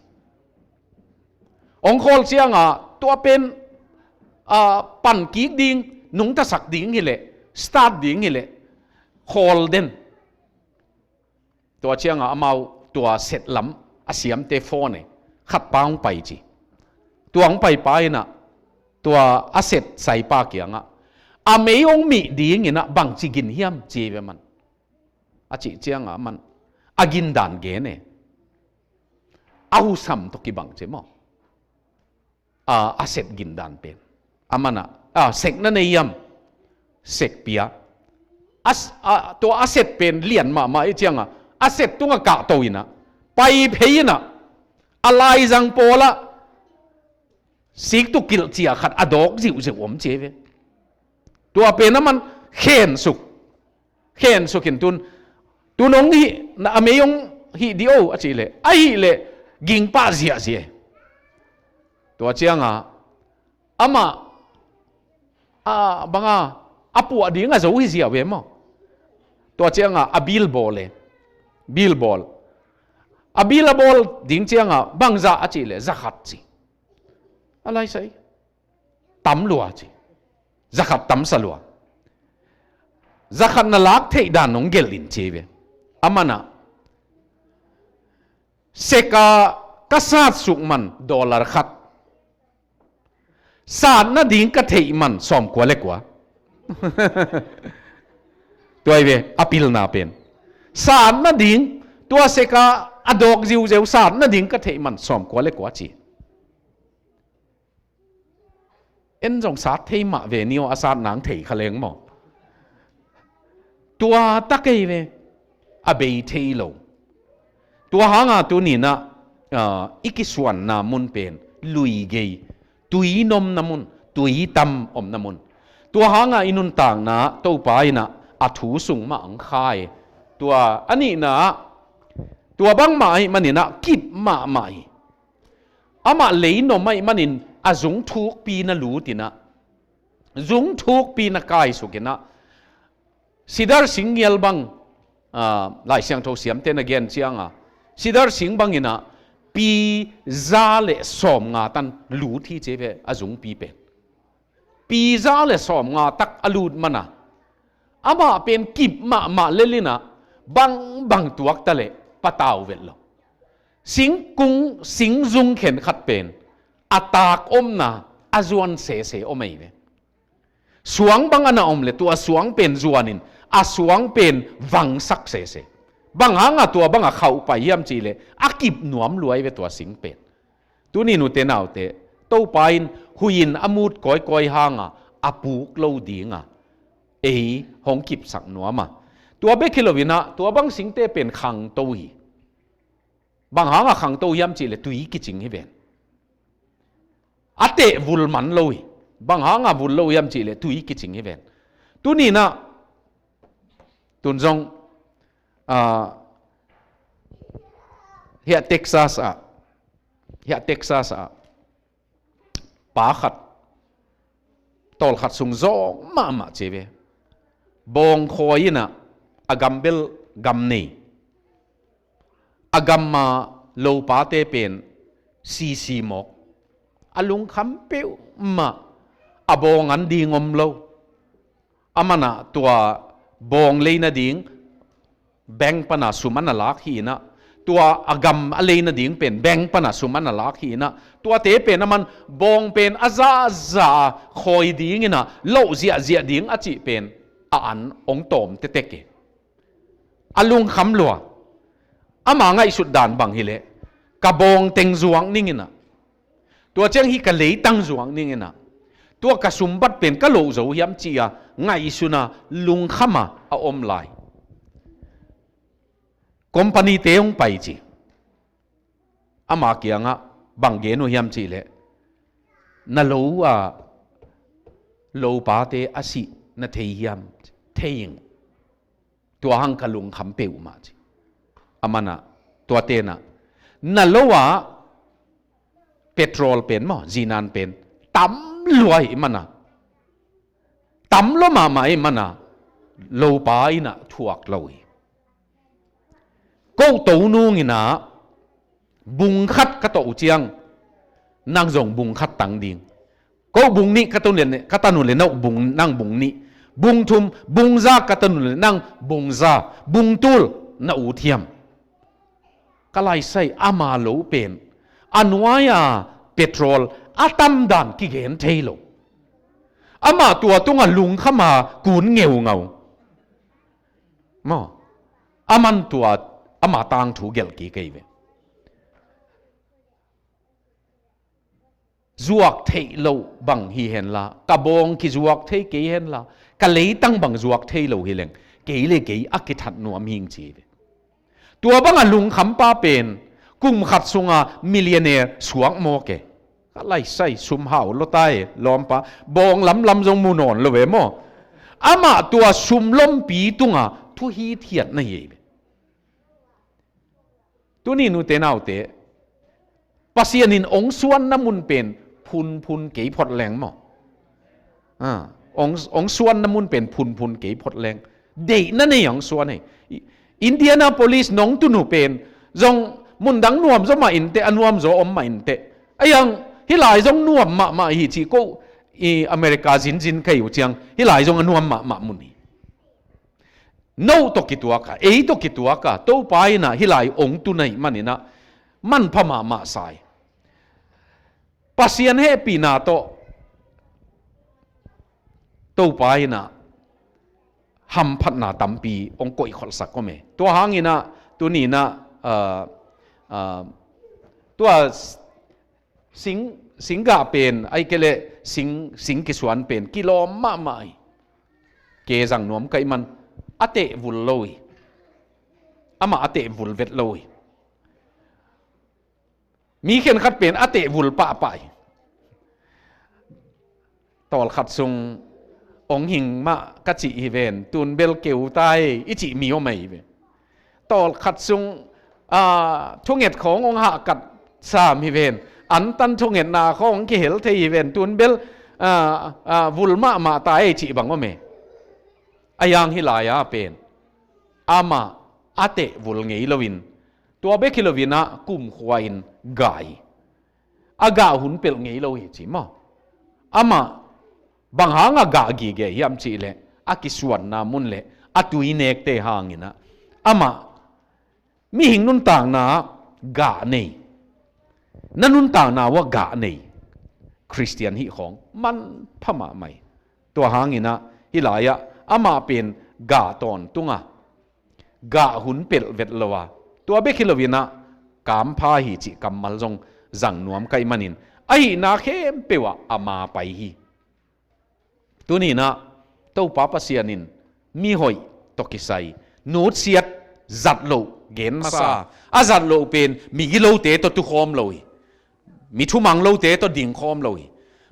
Hong khawl ciangah tua pen, ah, pan kik ding, nungtasak ding hileh, start ding hileh, khawl den. Tua ciangah amau tua set lam a siamte phone e, khat pa hong pai ci. Tua hong pai pa inah, tua a set saipa kiangah, a mei hong mih ding inah bangci gin hiam ci ve man. A cih ciangah man, a gindan gen e. A husam tawh kibang ci maw. A, a set gindan pen. A man ah, a, sek na nei hiam? Sek pia. A s-, a, tua a set pen lian mahmah i ciangah, a set tungah kahto inah, pai phei inah, a laizang pawlah, sik tu kilh cia khat a dawk ziuziu om ci ve. Tua pen a man khensuk. Khensuk in tun, tun hong hih, na a mei hong hih dih o a cih leh, a hih leh, gingpah ziahziah e. Tua ciangah, amah, a, banga, a puah ding a zo hi ziau ve maw. Tua ciangah, a bil bawl e. Bil bawl. A bil a bawl ding ciangah, bangzah a cih leh, zakhat ci. A laisai. Tam lua ci. Zakhat tamsa lua. Zakhat na lak theih dan hong gelh in ci ve. A man ah, sek a ka sat suk man dollar khat. Sat nading ka theih man sawmkua le kua. Tua hi ve, a pilna pen. Sat nading, tua sek a a dawk ziuziau sat nading ka theih man sawmkua le kua ci. En zong sat thei mah ve ni aw, a sat nang thei kha leng maw. Tua tak ei ve, a bei thei lo. Tua hanga tuni inah, ah, i kisuanna mun pen, lui gei, tui nomna mun, tui tam omna mun. Tua hanga i nuntakna, Topa inah, a thu sung mah ang kha e. Tua, a nihna, tua bangmah ahih man inah, kip mahmah hi. Amah leinom ahih manin a zung thukpi na lut inah, zung thukpi na kaisuk inah, sidar sing ngial bang, ah, Lai Siangtho siamte na gen ciangah, sidar sing bang inah pi za le sawmnga tan lut hi ci ve a zungpi pen. Pi za le sawmnga tak a lut man a, amah pen kip mahmah lel inah, bangbang tuak ta leh patau vet lo. Singkung, singzung khenkhat pen a tak omna, a zuan sese om ei ve. Suang bang a na om leh tua suang pen zuanin, a suang pen vangsak sese. Bang hanga tua bang a khauh pai hiam cih leh, a kip nuam lua ei ve tua sing pen. Tuni nute naute, Topa in huih in a mut kawikawi hanga a puk lo dinga ei hong kipsak nuam a. Tua bek hi lo inah, tua bang singte pen khangto hi. Bang hanga khangto hiam cih leh tui kicing hi ven. A teh vul man lo hi. Bang hanga vul lo hiam cih leh tui kicing hi ven. Tuni inah, tun zong, ah, hiah Texas ah, hiah Texas ah, pa khat, tawlkhat sung zawng mahmah ci ve. Bawngkhawi inah, a gambel gam nei. A gam a lopate pen sisi mawk. A lungkham peuhmah, a bawng an ding om lo. A man ah tua bawng lei nading bank pana sum a na lak hi inah, tua a gam a lei nading pen bank pana sum a na lak hi inah, tuate pen a man bawng pen a zahzah a khawi ding inah, loh ziahziah ding a cih pen a an hong tawm tektek hi. A lungkham lua. Ama ngaihsut dan bang hileh, ka bawng teng zuak ning inah, tua ciang hih ka leitang zuak ning inah, tua ka sumbat pen ka loh zo hiam ci-a ngaihsutna lungkhama a om lai. Company-te hong pai ci. Ama kiangah bang gen uh hiam cihleh, na lo a lopate a sih na thei hiam? Thei ing. Tua hang ka lungkham peuhmah ci. A manah, tua tenah, na lo ah petrol pen maw, zinan pen tam lua hi manah, tam lo mahmah hi manah, lopa innah thuak lo hi. Ko to nung innah bung khat ka tawh uh ciang, nang zong bung khat tang ding. Ko bung nih ka tun le, ka tanu le, nau bung, nang bung nih. Bung thum, bung za ka tanu le, nang bung za. Bung tul na ut hiam? Ka laisai ama lo pen, a nuai-a petrol a tamdan kigen thei lo. Amah tua tungah lungkhama kun ngeungau. Maw? Aman tua, ama tangthu gelh kik ei ve. Zuak theih loh bang hi henla, ka bawng kizuak thei kei henla, ka leitang bang zuak thei lo hi leng, kei le kei a kithat nuam hing ci hi ve. Tua banga lungkhampa pen, kum khat sunga millionaire suak mawk e. Ka laisai sum hau lota e, lawmpa, bawng lamlam zong mu nawn lo ve maw? Amah tua sum lompi tunga thu hithiat na hi ei ve. Tuni nute naute, Pasian in ong suanna mun pen phunphun kei phot leng maw? Ah, ong, ong suanna mun pen phunphun kei phot leng. Deihna nei ong suan hi. I, Indianapolis nong tunu pen zong mundang nuam zaw mah inteh, a nuam zaw om mah inteh. Ayang, hih lai zong nuam mahmah hi ci ko, i America zinzin ka hi uh ciang, hih lai zong a nuam mahmah mun hi. No tawh kituaka, ei tawh kituaka, Topa innah hih lai ong tun ahih maninah manpha mahmah sa hi. Pasian hehpihna tawh Topa innah hamphatna tampi ong koihkholhsak om e. Tua hanginah tuninah, ah, ah, tua sing, singgah pen, ai kei leh sing, sing kisuan pen kilawm mahmah hi. Ke zang nuam ka hih man, a tehvul lo hi. Amah a tehvul vet lo hi. Mi khenkhat pen a tehvul pahpah hi. Tawlkhat sung ong hing mah ka cih hi ven, tun bel keu ta e, i cih mi om ahi ve. Tawlkhat sung, ah, thunget khawng ong hahkat sam hi ven, antan thungetna khawng ong kihel thei hi ven, tun bel, ah, ah, vul mahmah ta e, i cih bang om e. Ayang hih lai-a pen amah a tehvul ngei loin, tua bek hi loinah kumkhua in gah hi. A gah hun pelh ngei lo hi ci maw? Amah bang hanga gah gige hiam cihleh, a kisuanna mun le a tuinekte hanginah amah mihing nuntakna gah nei, na nuntakna uah gah nei Khristian hih khawng manpha mahmah hi. Tua hanginah hih lai-ah amah pen gah tawntunga gah hun pelh vet lo a, tua bek hi loinah kampha hi cih kammal zong zang nuam ka hih manin, ahihna khempeuh ah a ma pai hi. Tuninah Topa Pasian in mihoih tawh kisai, nutsiat, zat loh gen masa. A zat loh pen migilote tawh tukhawm lo hi. Mi thumang lote tawh dingkhawm lo hi.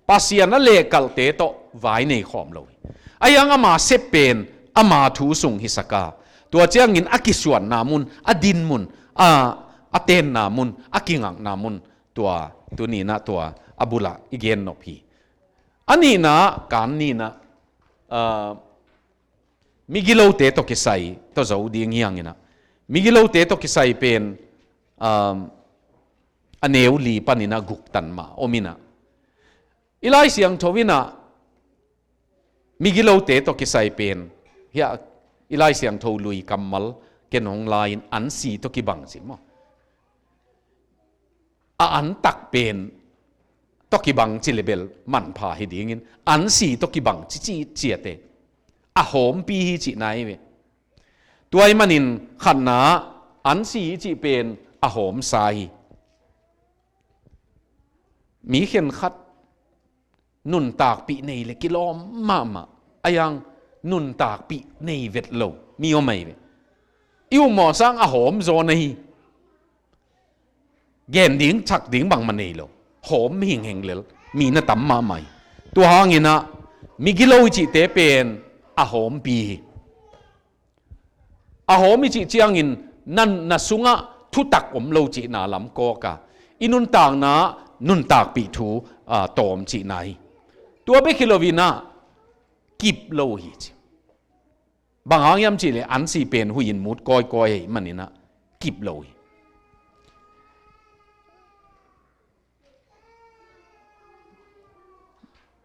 Pasian a lehkalhte tawh vai nei khawm lo hi. Ayang ama sep pen ama thu sung hisaka, tua ciangin a kisuanna mun, a din mun, a, a tenna mun, a kingakna mun, tua tuninah tua a bulah i gennop hi. A nihna, kan nihna, ah, migilote tawh kisai tawh zo ding hi hanginah, migilote tawh kisai pen, um, a neu li paninah guktan mah om inah, i Lai Siangtho innah migilote tawh kisai pen, hiah i Lai Siangtho lui kammal ken hong la-in ansi tawh kibang ci maw? A antak pen tawh kibang ci le bel manpha hi dingin, ansi tawh kibang ci, ci ciate, a hawmpi hi cihna hi ve. Tua hih manin khatna, ansi hi cih pen a hawmsa hi. Mi khenkhat nuntakpih nei le kilawm mahmah. Ayang nuntakpih nei vet lo mi om ahi ve. I upmawh sang a hawm zaw na hi. Gen ding, chak ding bangmah nei lo. Hawm hingheng lel. Mi na tam mahmah hi. Tua hanginah migilo i cihte pen a hawmpi hi. A hawm i cih ciangin na, na sungah thutak om lo cihna lam kawk a, i nuntakna nuntakpih thu, aa, tawm cihna hi. Tua bek hi lo-in ah kip lo hi ci. Bang hang hiam cih leh an si pen huih in mut kawikawi ahih manin ah kip lo hi.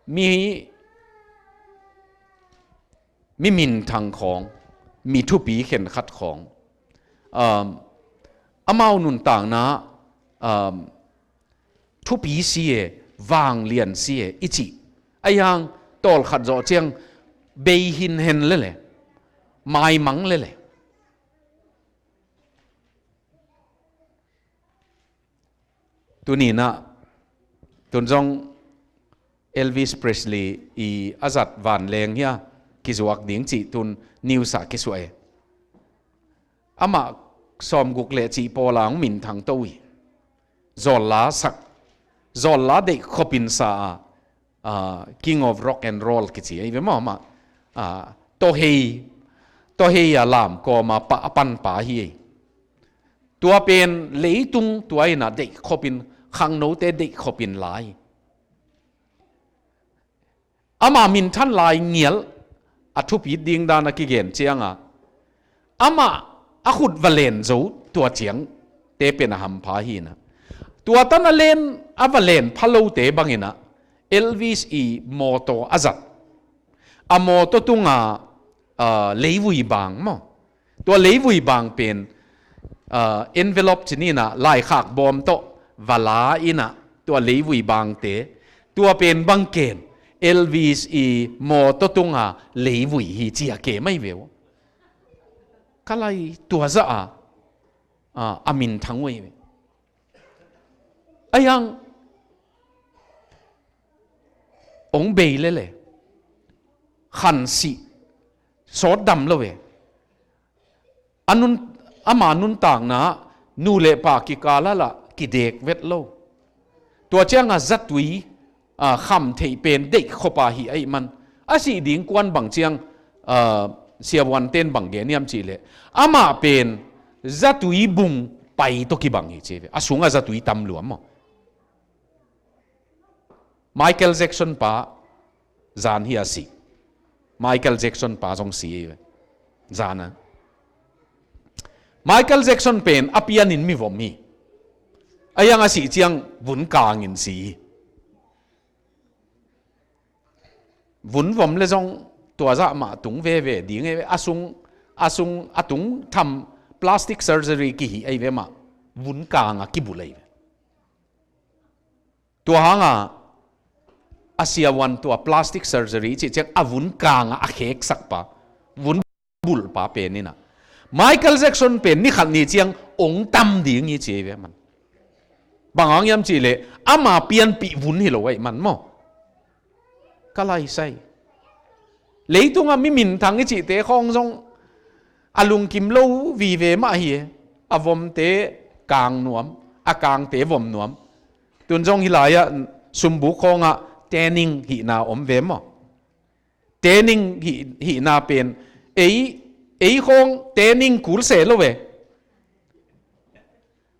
Mi, mi minthang khawng, mi thupi khenkhat khawng, um, amau nuntakna, um, thupi si e, vanglian si e i cih, a hiang tawlkhat zawh ciang bei hin hen lele, maimang lele. Tuni-in ah, tun zong Elvis Presley i a zat vanleng hi a, kizuak ding cih tun news ah kisuah e. Amah sawmguk le cih pawl a hong minthang to hi. Zawlla sak, zawlla deih khopin sa a, ah, King of Rock and Roll kici ahi ve maw, amah, ah, tawhei, tawhei a lam kawm a pa, a panpa hi ei. Tua pen leitung tua in ah deih khopin, khangnote deih khopin la hi. Ama minthan lai ngial a thupit ding dan a kigen ciang a, amah a khut va len zo tua ciangte pen a hampha hi-in ah, tua tan a len, a va len pha lote bangin ah Elvis i mawtaw a zat. A mawtaw tunga, ah, leivui bang maw, tua leivui bang pen, ah, envelope ci ni-in ah, laikhak bawm tawh va la-in ah, tua leivui bangte, tua pen bang kem, Elvis i mawtaw tunga leivui hi ci a kem ahi ve uh. Ka lai tua zah a, ah, a minthang uh ahi ve. A hiang hong bei lele, khansih, sawt dam lo e. A nun, ama nuntakna nu le pa kikal ah lah kidek vet lo. Tua ciang a zatui, ah, kham theih pen deih khopa hi ahih man, a sih ding kuan bang ciang, ah, siavuante'n bang gen hiam cih leh, amah pen zatui bung pai tawh kibang hi ci ve. A sung a zatui tam lua maw. Michael Jackson pa zan hi a si. Michael Jackson pa zong si hi ve. Zan a. Michael Jackson pen a pianin mi vom hi. A hiang a sih ciang vun kangin si hi. Vun vom le zong tua zah mah tung veve ding hi ve. A sung, a sung, a tung tham plastic surgery kihi ahi ve mah. Vun kang a kibulh ahi ve. Tua hang a, a siavuan tua plastic surgery cih ciang a vun kang a, a kheksak pa, vun bulh pa pen in ah, Michael Jackson pen ni khat ni ciang ong tam ding hi ci ahi ve man. Bang hang hiam cih leh ama pianpih vun hi lo ahih man maw. Ka lai sai. Leitung a mi minthang i cihte khawng zong a lungkim lo vive mah hi e. A vomte kang nuam, a kangte vom nuam. Tun zong hih lai ah sumbuk khawng ah tanning hihna om ve maw. Tanning hih, hihna pen ei, ei khawng tanning kul se lo ve.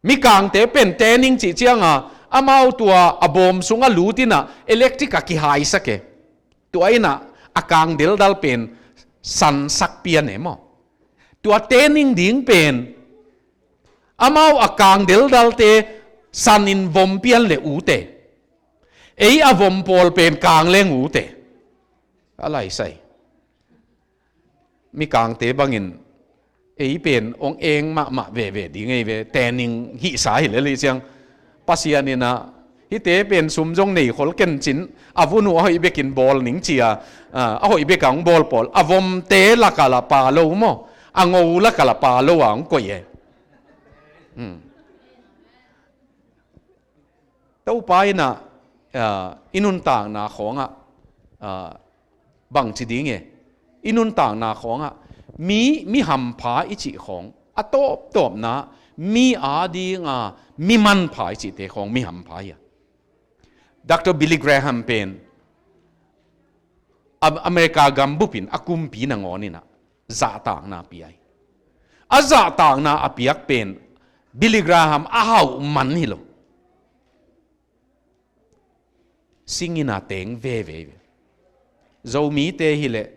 Mikangte pen tanning cih ciang a, amau tua a bawm sung a lut in ah electric a kihaisak e. Tua in ah a kang deldal pen sansak pian e maw. Tua tanning ding pen amau a kang deldalte sanin vom pian le ut e. Ei a vom pawl pen kang leng ut e. A lai sai. Mikangte bangin ei pen ong eng mahmah veve ding ei ve, tanning hihsa hi lel hi ciang. Pasian in ah hihte pen sum zong nei khol ken cin, a vun uh a hoih bekin bawl ning ci a, ah, a hoih bek a ong bawl pawl, a vomte lak ah lah pha lo maw, a ngo lak ah lah pha lo a ong koih e. Hmm. Topa in ah, ah, i nuntakna khawng ah, ah, bangci ding e, i nuntakna khawng ah mi, mi hampha i cih khawng a tawptawpna, mi a ding a mi manpha i cihte khawng mi hampha hi a. Doctor Billy Graham pen Am-, America gambup in a kumpi nangawn in ah zahtakna pia hi. a zahtakna a piak pen Billy Graham a hauh man hi lo. Singin a teng veve. Zomite hileh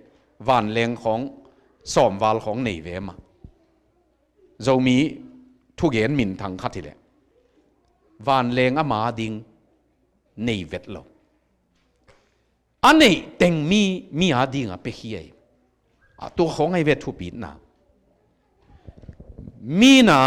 vanleng khawng sawmval khawng nei ve mah. Zomi thugen minthang khat hileh vanleng ama ding nei vet lo. A neih teng mi, mi a dinga pia hi ei. A tua khawng ahi ve thupitna. Mina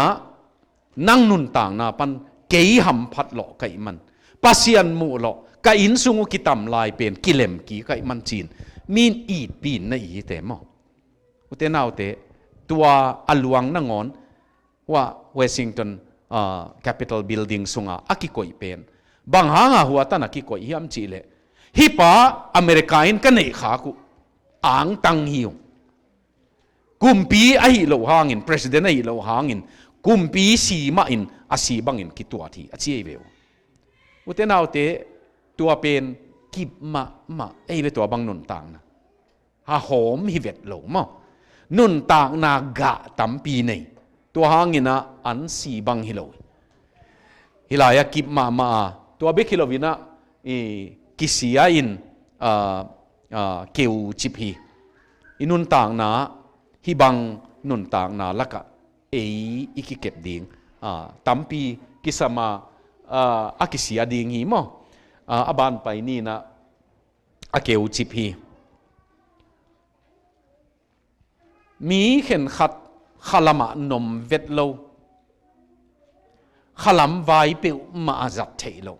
nang nuntakna pan kei hamphat lawh ka hih man, Pasian muh lawh ka innsung uh kitam lai pen kilem kik ka hih man ci-in min itpi-in na it hi te maw? Ute naute, tua a luang nangawn, ua Washington, ah, Capitol Building sunga a kikoih pen bang hanga hua tan a kikoih hiam cihleh, hih pa America in ka neih khak uh angtang hi ung. Kumpi ahi lo hangin, president ahi lo hangin, kumpi si mahin a si bangin kituat hi a ci ei ve uh. Ute naute, tua pen kip mahmah ei ve tua bang nuntakna. A hawm hi vet lo maw? Nuntakna gah tampi nei. Tua hangin ah an si bang hi lo. Hih lai-ah kip mahmah a, tua bek hi loin ah, i, kisia in, ah, ah, keu cip hi. I nuntakna, hih bang nuntakna lakah ei i kikep ding, ah, tampi kisam a, ah, a kisia ding hi maw? Ah, a ban pai ni-in ah, a keu cip hi. Mi khenkhat khalamah nom vet lo, khalam vai peuhmah a zat theih lo.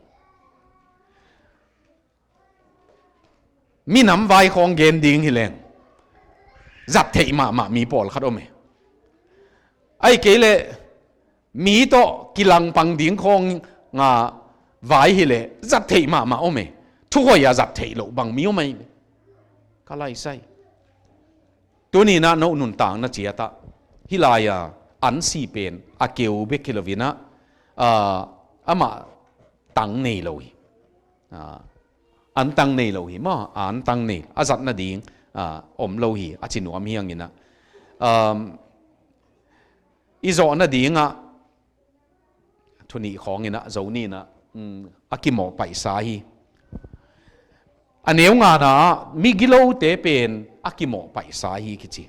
Minam vai khawng gen ding hi leng, zat theih mahmah mi pawlkhat om e. Ahih kei leh mi tawh kilangpang ding khawng nga vai hileh zat theih mahmah om e. Thuhoih a zat theih loh bang mi om ahi ve. Ka laisai. Tuni-in ah no nuntakna ciatah hih lai-a an si pen a keu bek hi loin ah, ah, amah tang nei lo hi. Ah, an tang nei lo hi maw, an tang nei, a zat nading, ah, om lo hi, a ci nuam hi hangin ah. Um, i zawh nadingah, thu nih khawngin ah, zo ni-in ah, um, a kimawh paihsa hi. A neu ngana ah, migilote pen a kimawh paihsa hi kici.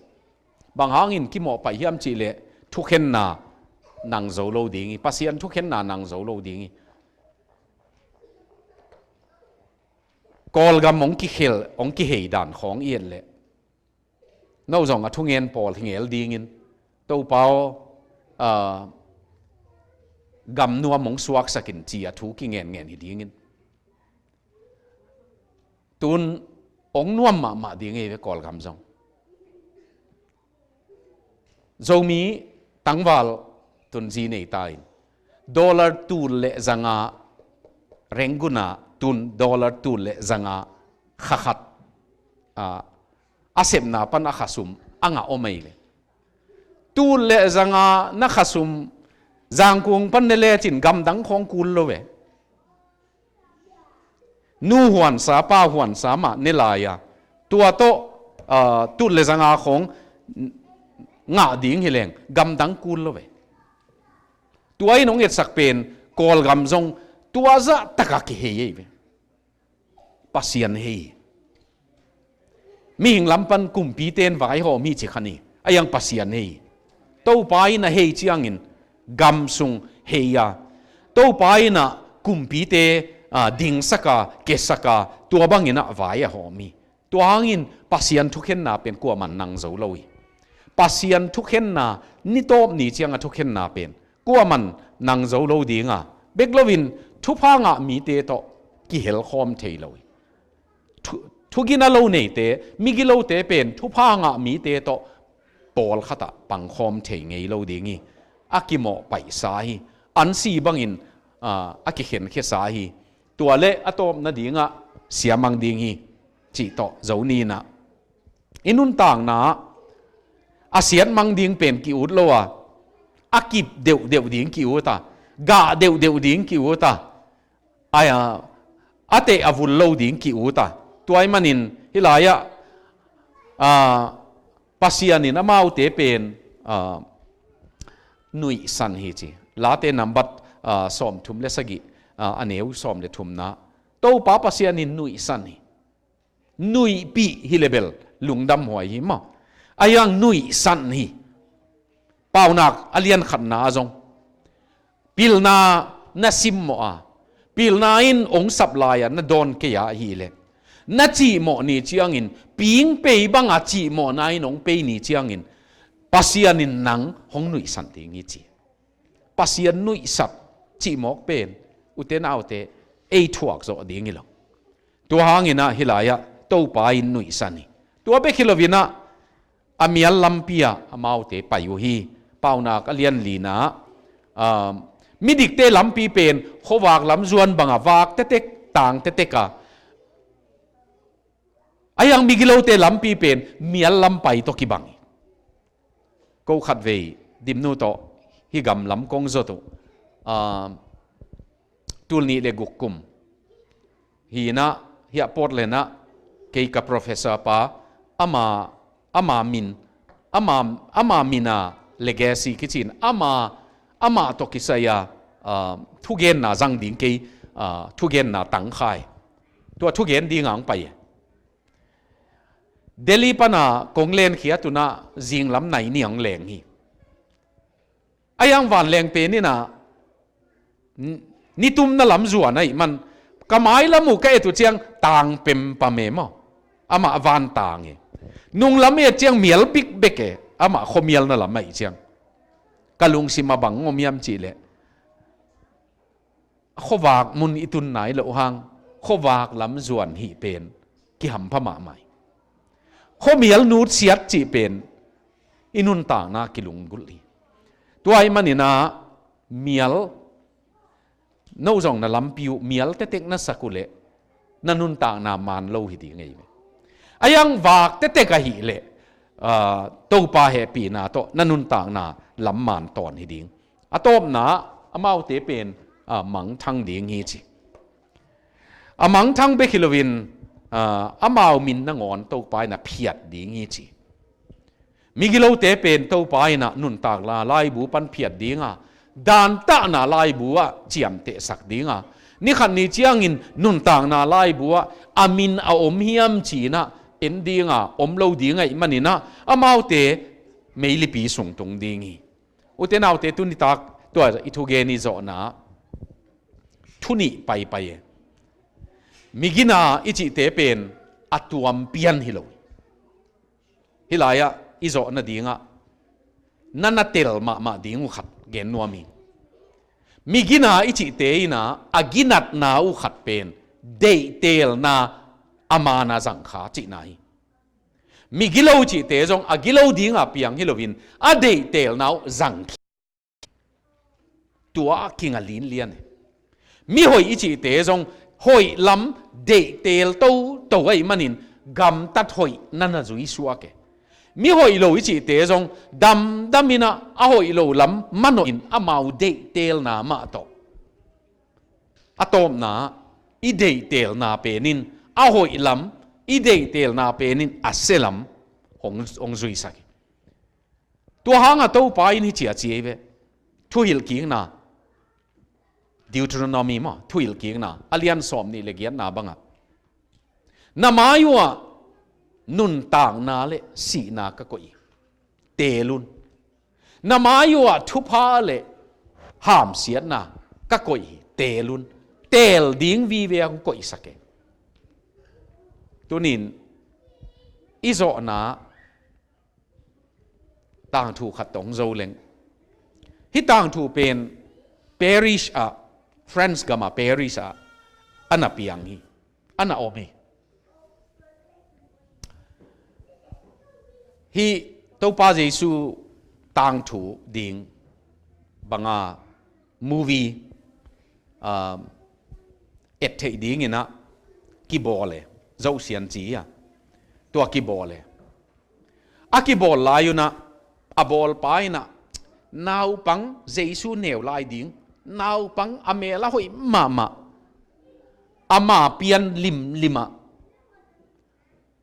Bang hangin kimawh paih hiam cihleh, thukhenna nang zo lo ding hi, Pasian thukhenna nang zo lo ding hi. Kawlgam hong kikhel, hong kihei dan khawng i et leh, no zong a thungen pawl hi ngel dingin, Topa aw, ah, gam nuam hong suaksak in ci a thu kingenngen hi dingin. Tun hong nuam mahmah ding hi ve Kawlgam zong. Zomi tangval tun zi nei ta in, dollar tul le zanga, Rangoon ah tun dollar tul le zanga kha khat, ah, a sepna pan a kha sum a ngah om ei le. Tul le zanga na kha sum Zangkung pan ne lecin gamdang khawng kul lo ve. Nu huansa, pa huansa mah ne lai-a, tua tawh, ah, tul le zanga khawng ngah ding hi leng gamdang kul lo ve. Tua in hong etsak pen Kawlgam zong tua zah taka kihei ei ve. Pasian hei. Mihing lam pan kumpite in vaihawm hi ci kha ni, a iang Pasian hei. Topa in a hei ciangin gam sung hei a, Topa in a kumpite, ah, dingsak a, kesak a, tua bangin a vai a hawm hi. Tua hangin Pasian thukhenna pen kuaman nang zo lo hi. Pasian thukhenna, ni tawp ni ciang a thukhenna pen kuaman nang zo lo ding a, bek loin thupha ngah mite tawh kihelkhawm thei lo hi. Thu, thugina lo neite, migilote pen thupha ngah mite tawh pawlkhat ah pangkhawm thei ngei lo ding hi. A kimawh paihsa hi. An si bangin, ah, a kikhenkhiasa hi. Tua le a tawp nadingah siamang ding hi. Cih tawh zo ni-in ah, i nuntakna ah a siatmang ding pen ki-ut lo a, a kip deuhdeuh ding ki-ut a, gah deuhdeuh ding ki-ut a, a, a teh a vul lo ding ki-ut a. Tua ahih manin hih lai-ah, ah, Pasian in amaute pen, ah, nuihsan hi ci. Late nambat, ah, sawmthum le sagih, ah, a neu sawm le thumna. Topa Pasian in nuihsan hi. Nuihpih hi le bel lungdam huai hi maw. A hiang nuihsan hi. Paunak a lian khatna ah zong pilna na simmawh a, pilna in hong sap lai-a na dawn kei a ahih leh, na cihmawh ni ciangin, ping pei banga cihmawhna in hong pei ni ciangin, Pasian in nang hong nuihsan ding hi ci. Pasian nuihsat cihmawk pen, ute naute, ei thuak zawh ding hi lo. Tua hangin ah hih lai-ah Topa in nuihsan hi. Tua bek hi loin ah, a mial lampi ah amaute pai uh hi. Paunak a lian lina ah, um, midikte lampi pen khuavak lam zuan banga vak tetek, tang tetek a, a hiang migilote lampi pen mial lam pai tawh kibang hi. Ko khatvei Dimnu tawh hih gam lam kong zot uh, ah, tul nih le guk kum hi-in ah, hiah Portland ah kei ka professor pa, ama, ama min, ama, ama min a legacy kici-in, ama, amah tawh kisai a, ah, thugenna zang ding kei, ah, thugenna tangkhai. Tua thugen ding a hong pai. Delhi pana kong lenkhiat un ah zinglam nai ni a hong leng hi. A hiang vanleng pen in ah, n-, nitumna lam zuan ahih man, ka mailam uh ka et uh ciang tang pempam e maw. Amah van tang e. Nunglam et ciang mial bikbek e. Amah khuamialna lam ahih ciang. Ka lungsim ah bang om hiam cih leh, khuavak mun i tun nai loh hang, khuavak lam zuan hih pen kihampha mahmah hi. Khuamial nutsiat cih pen i nuntakna kilunggulh hi. Tua ahih manin ah mial, no zong na lampi uh mial tetek na sak uh leh, na nuntakna man lo hi ding ei ve. A hiang vak tetek ahih leh, ah, Topa hehpihna tawh na nuntakna lam man tawn hi ding. A tawpna, amaute pen, ah, mangthang ding hi ci. A mangthang bek hi loin, ah, amau min nangawn Topa in ah phiat ding hi ci. Migilote pen Topa in ah nuntakna laibu pan phiat ding a, dantahna laibu ah ciamtehsak ding a, ni khat ni ciangin nuntakna laibu ah a min a om hiam ci-in ah en ding a, om lo ding ahih manin ah, amaute meilipi sung tung ding hi. Ute naute, tuni tak tua i thugen i zawhna thu nih paipai e. Migina i cihte pen a tuam pian hi lo. Hih lai-ah i zawh nadingah na na tel mahmah ding uh khat gen nuam hi. Migina i cihte in ah a ginatna uh khat pen deihtelna a man a zangkha cihna hi. Migilo cihte zong a gilo dinga piang hi loin a deihtelna uh zangkhi. Tua a kinga linlian hi. Mihoih i cihte zong hoih lam deihtel toto ahih manin gamtat hoih na na zui suak e. Mihoih lo i cihte zong damdam in ah a hoih lo lam manawh in amau deihtelna mah tawh. A tawpna, i deihtelna pen in a hoih lam, i deihtelna pen in a sia lam hong, hong zuisak hi. Tua hangah Topa in hici a ci ei ve. Thuhilhkikna, Deuteronomy maw, Thuhilhkikna a lian sawm nih le giatna bangah, na mai uhah nuntakna le sihna ka koih hi. Teel un. Na mai uhah thupha le hamsiatna ka koih hi. Teel un. Teel ding vive a hong koihsak e. Tunin i zawhna tangthu khat tawh hong zo leng. Hih tangthu pen Paris ah, France gam ah Paris ah a na piang hi, a na om hi. Hih Topa Jesu tangthu ding banga movie, um, et theih dingin ah kibawl e, Zosian ci a, tua kibawl e. A kibawl lai un ah a bawlpa in ah naupang Jesu neu lai ding, naupang a mel a hoih mahmah, ama pian limlim ah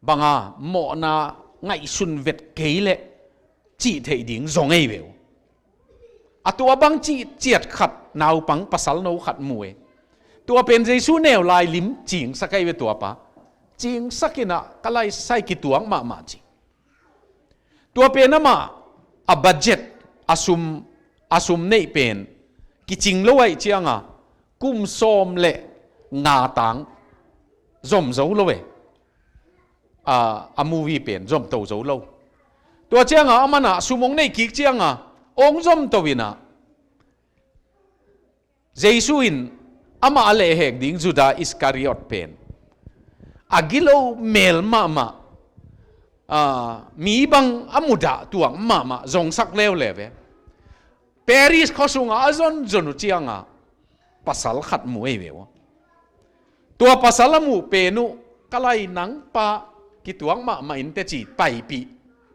banga mawhna ngaihsun vet kei leh cih theih ding zong ei ve uh. A tua bang cih ciat khat naupang pasal no khat mu e. Tua pen Jesu neu lai lim cingsak ahi ve tua pa. Cingsak in ah ka lai sai kituak mahmah ci. Tua pen amah a budget, a sum, a sum neih pen kicing lo ahih cianga kum sawm le nga tang zom zo lo e. A, a movie pen zomto zo lo. Tua cianga aman ah sum hong neih kik cianga hong zomto in ah Jesu in amah a lehhek ding Judah Iskariot pen a gilo mel mahmah, a, mi bang a mudah tuak mahmah zongsak leuleu ve. Paris khua sungah a zonzon uh cianga pasal khat mu ei ve uh. Tua pasal a muh pen uh, ka lai nang pa kituak mahmah in teci paipih.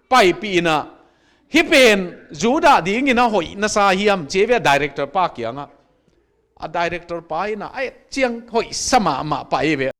Paipih in ah hih pen Judah dingin a hoih na sa hiam ci ei ve a director pa kiangah. A director pa in ah a et ciang hoih sa mahmah pa ei ve.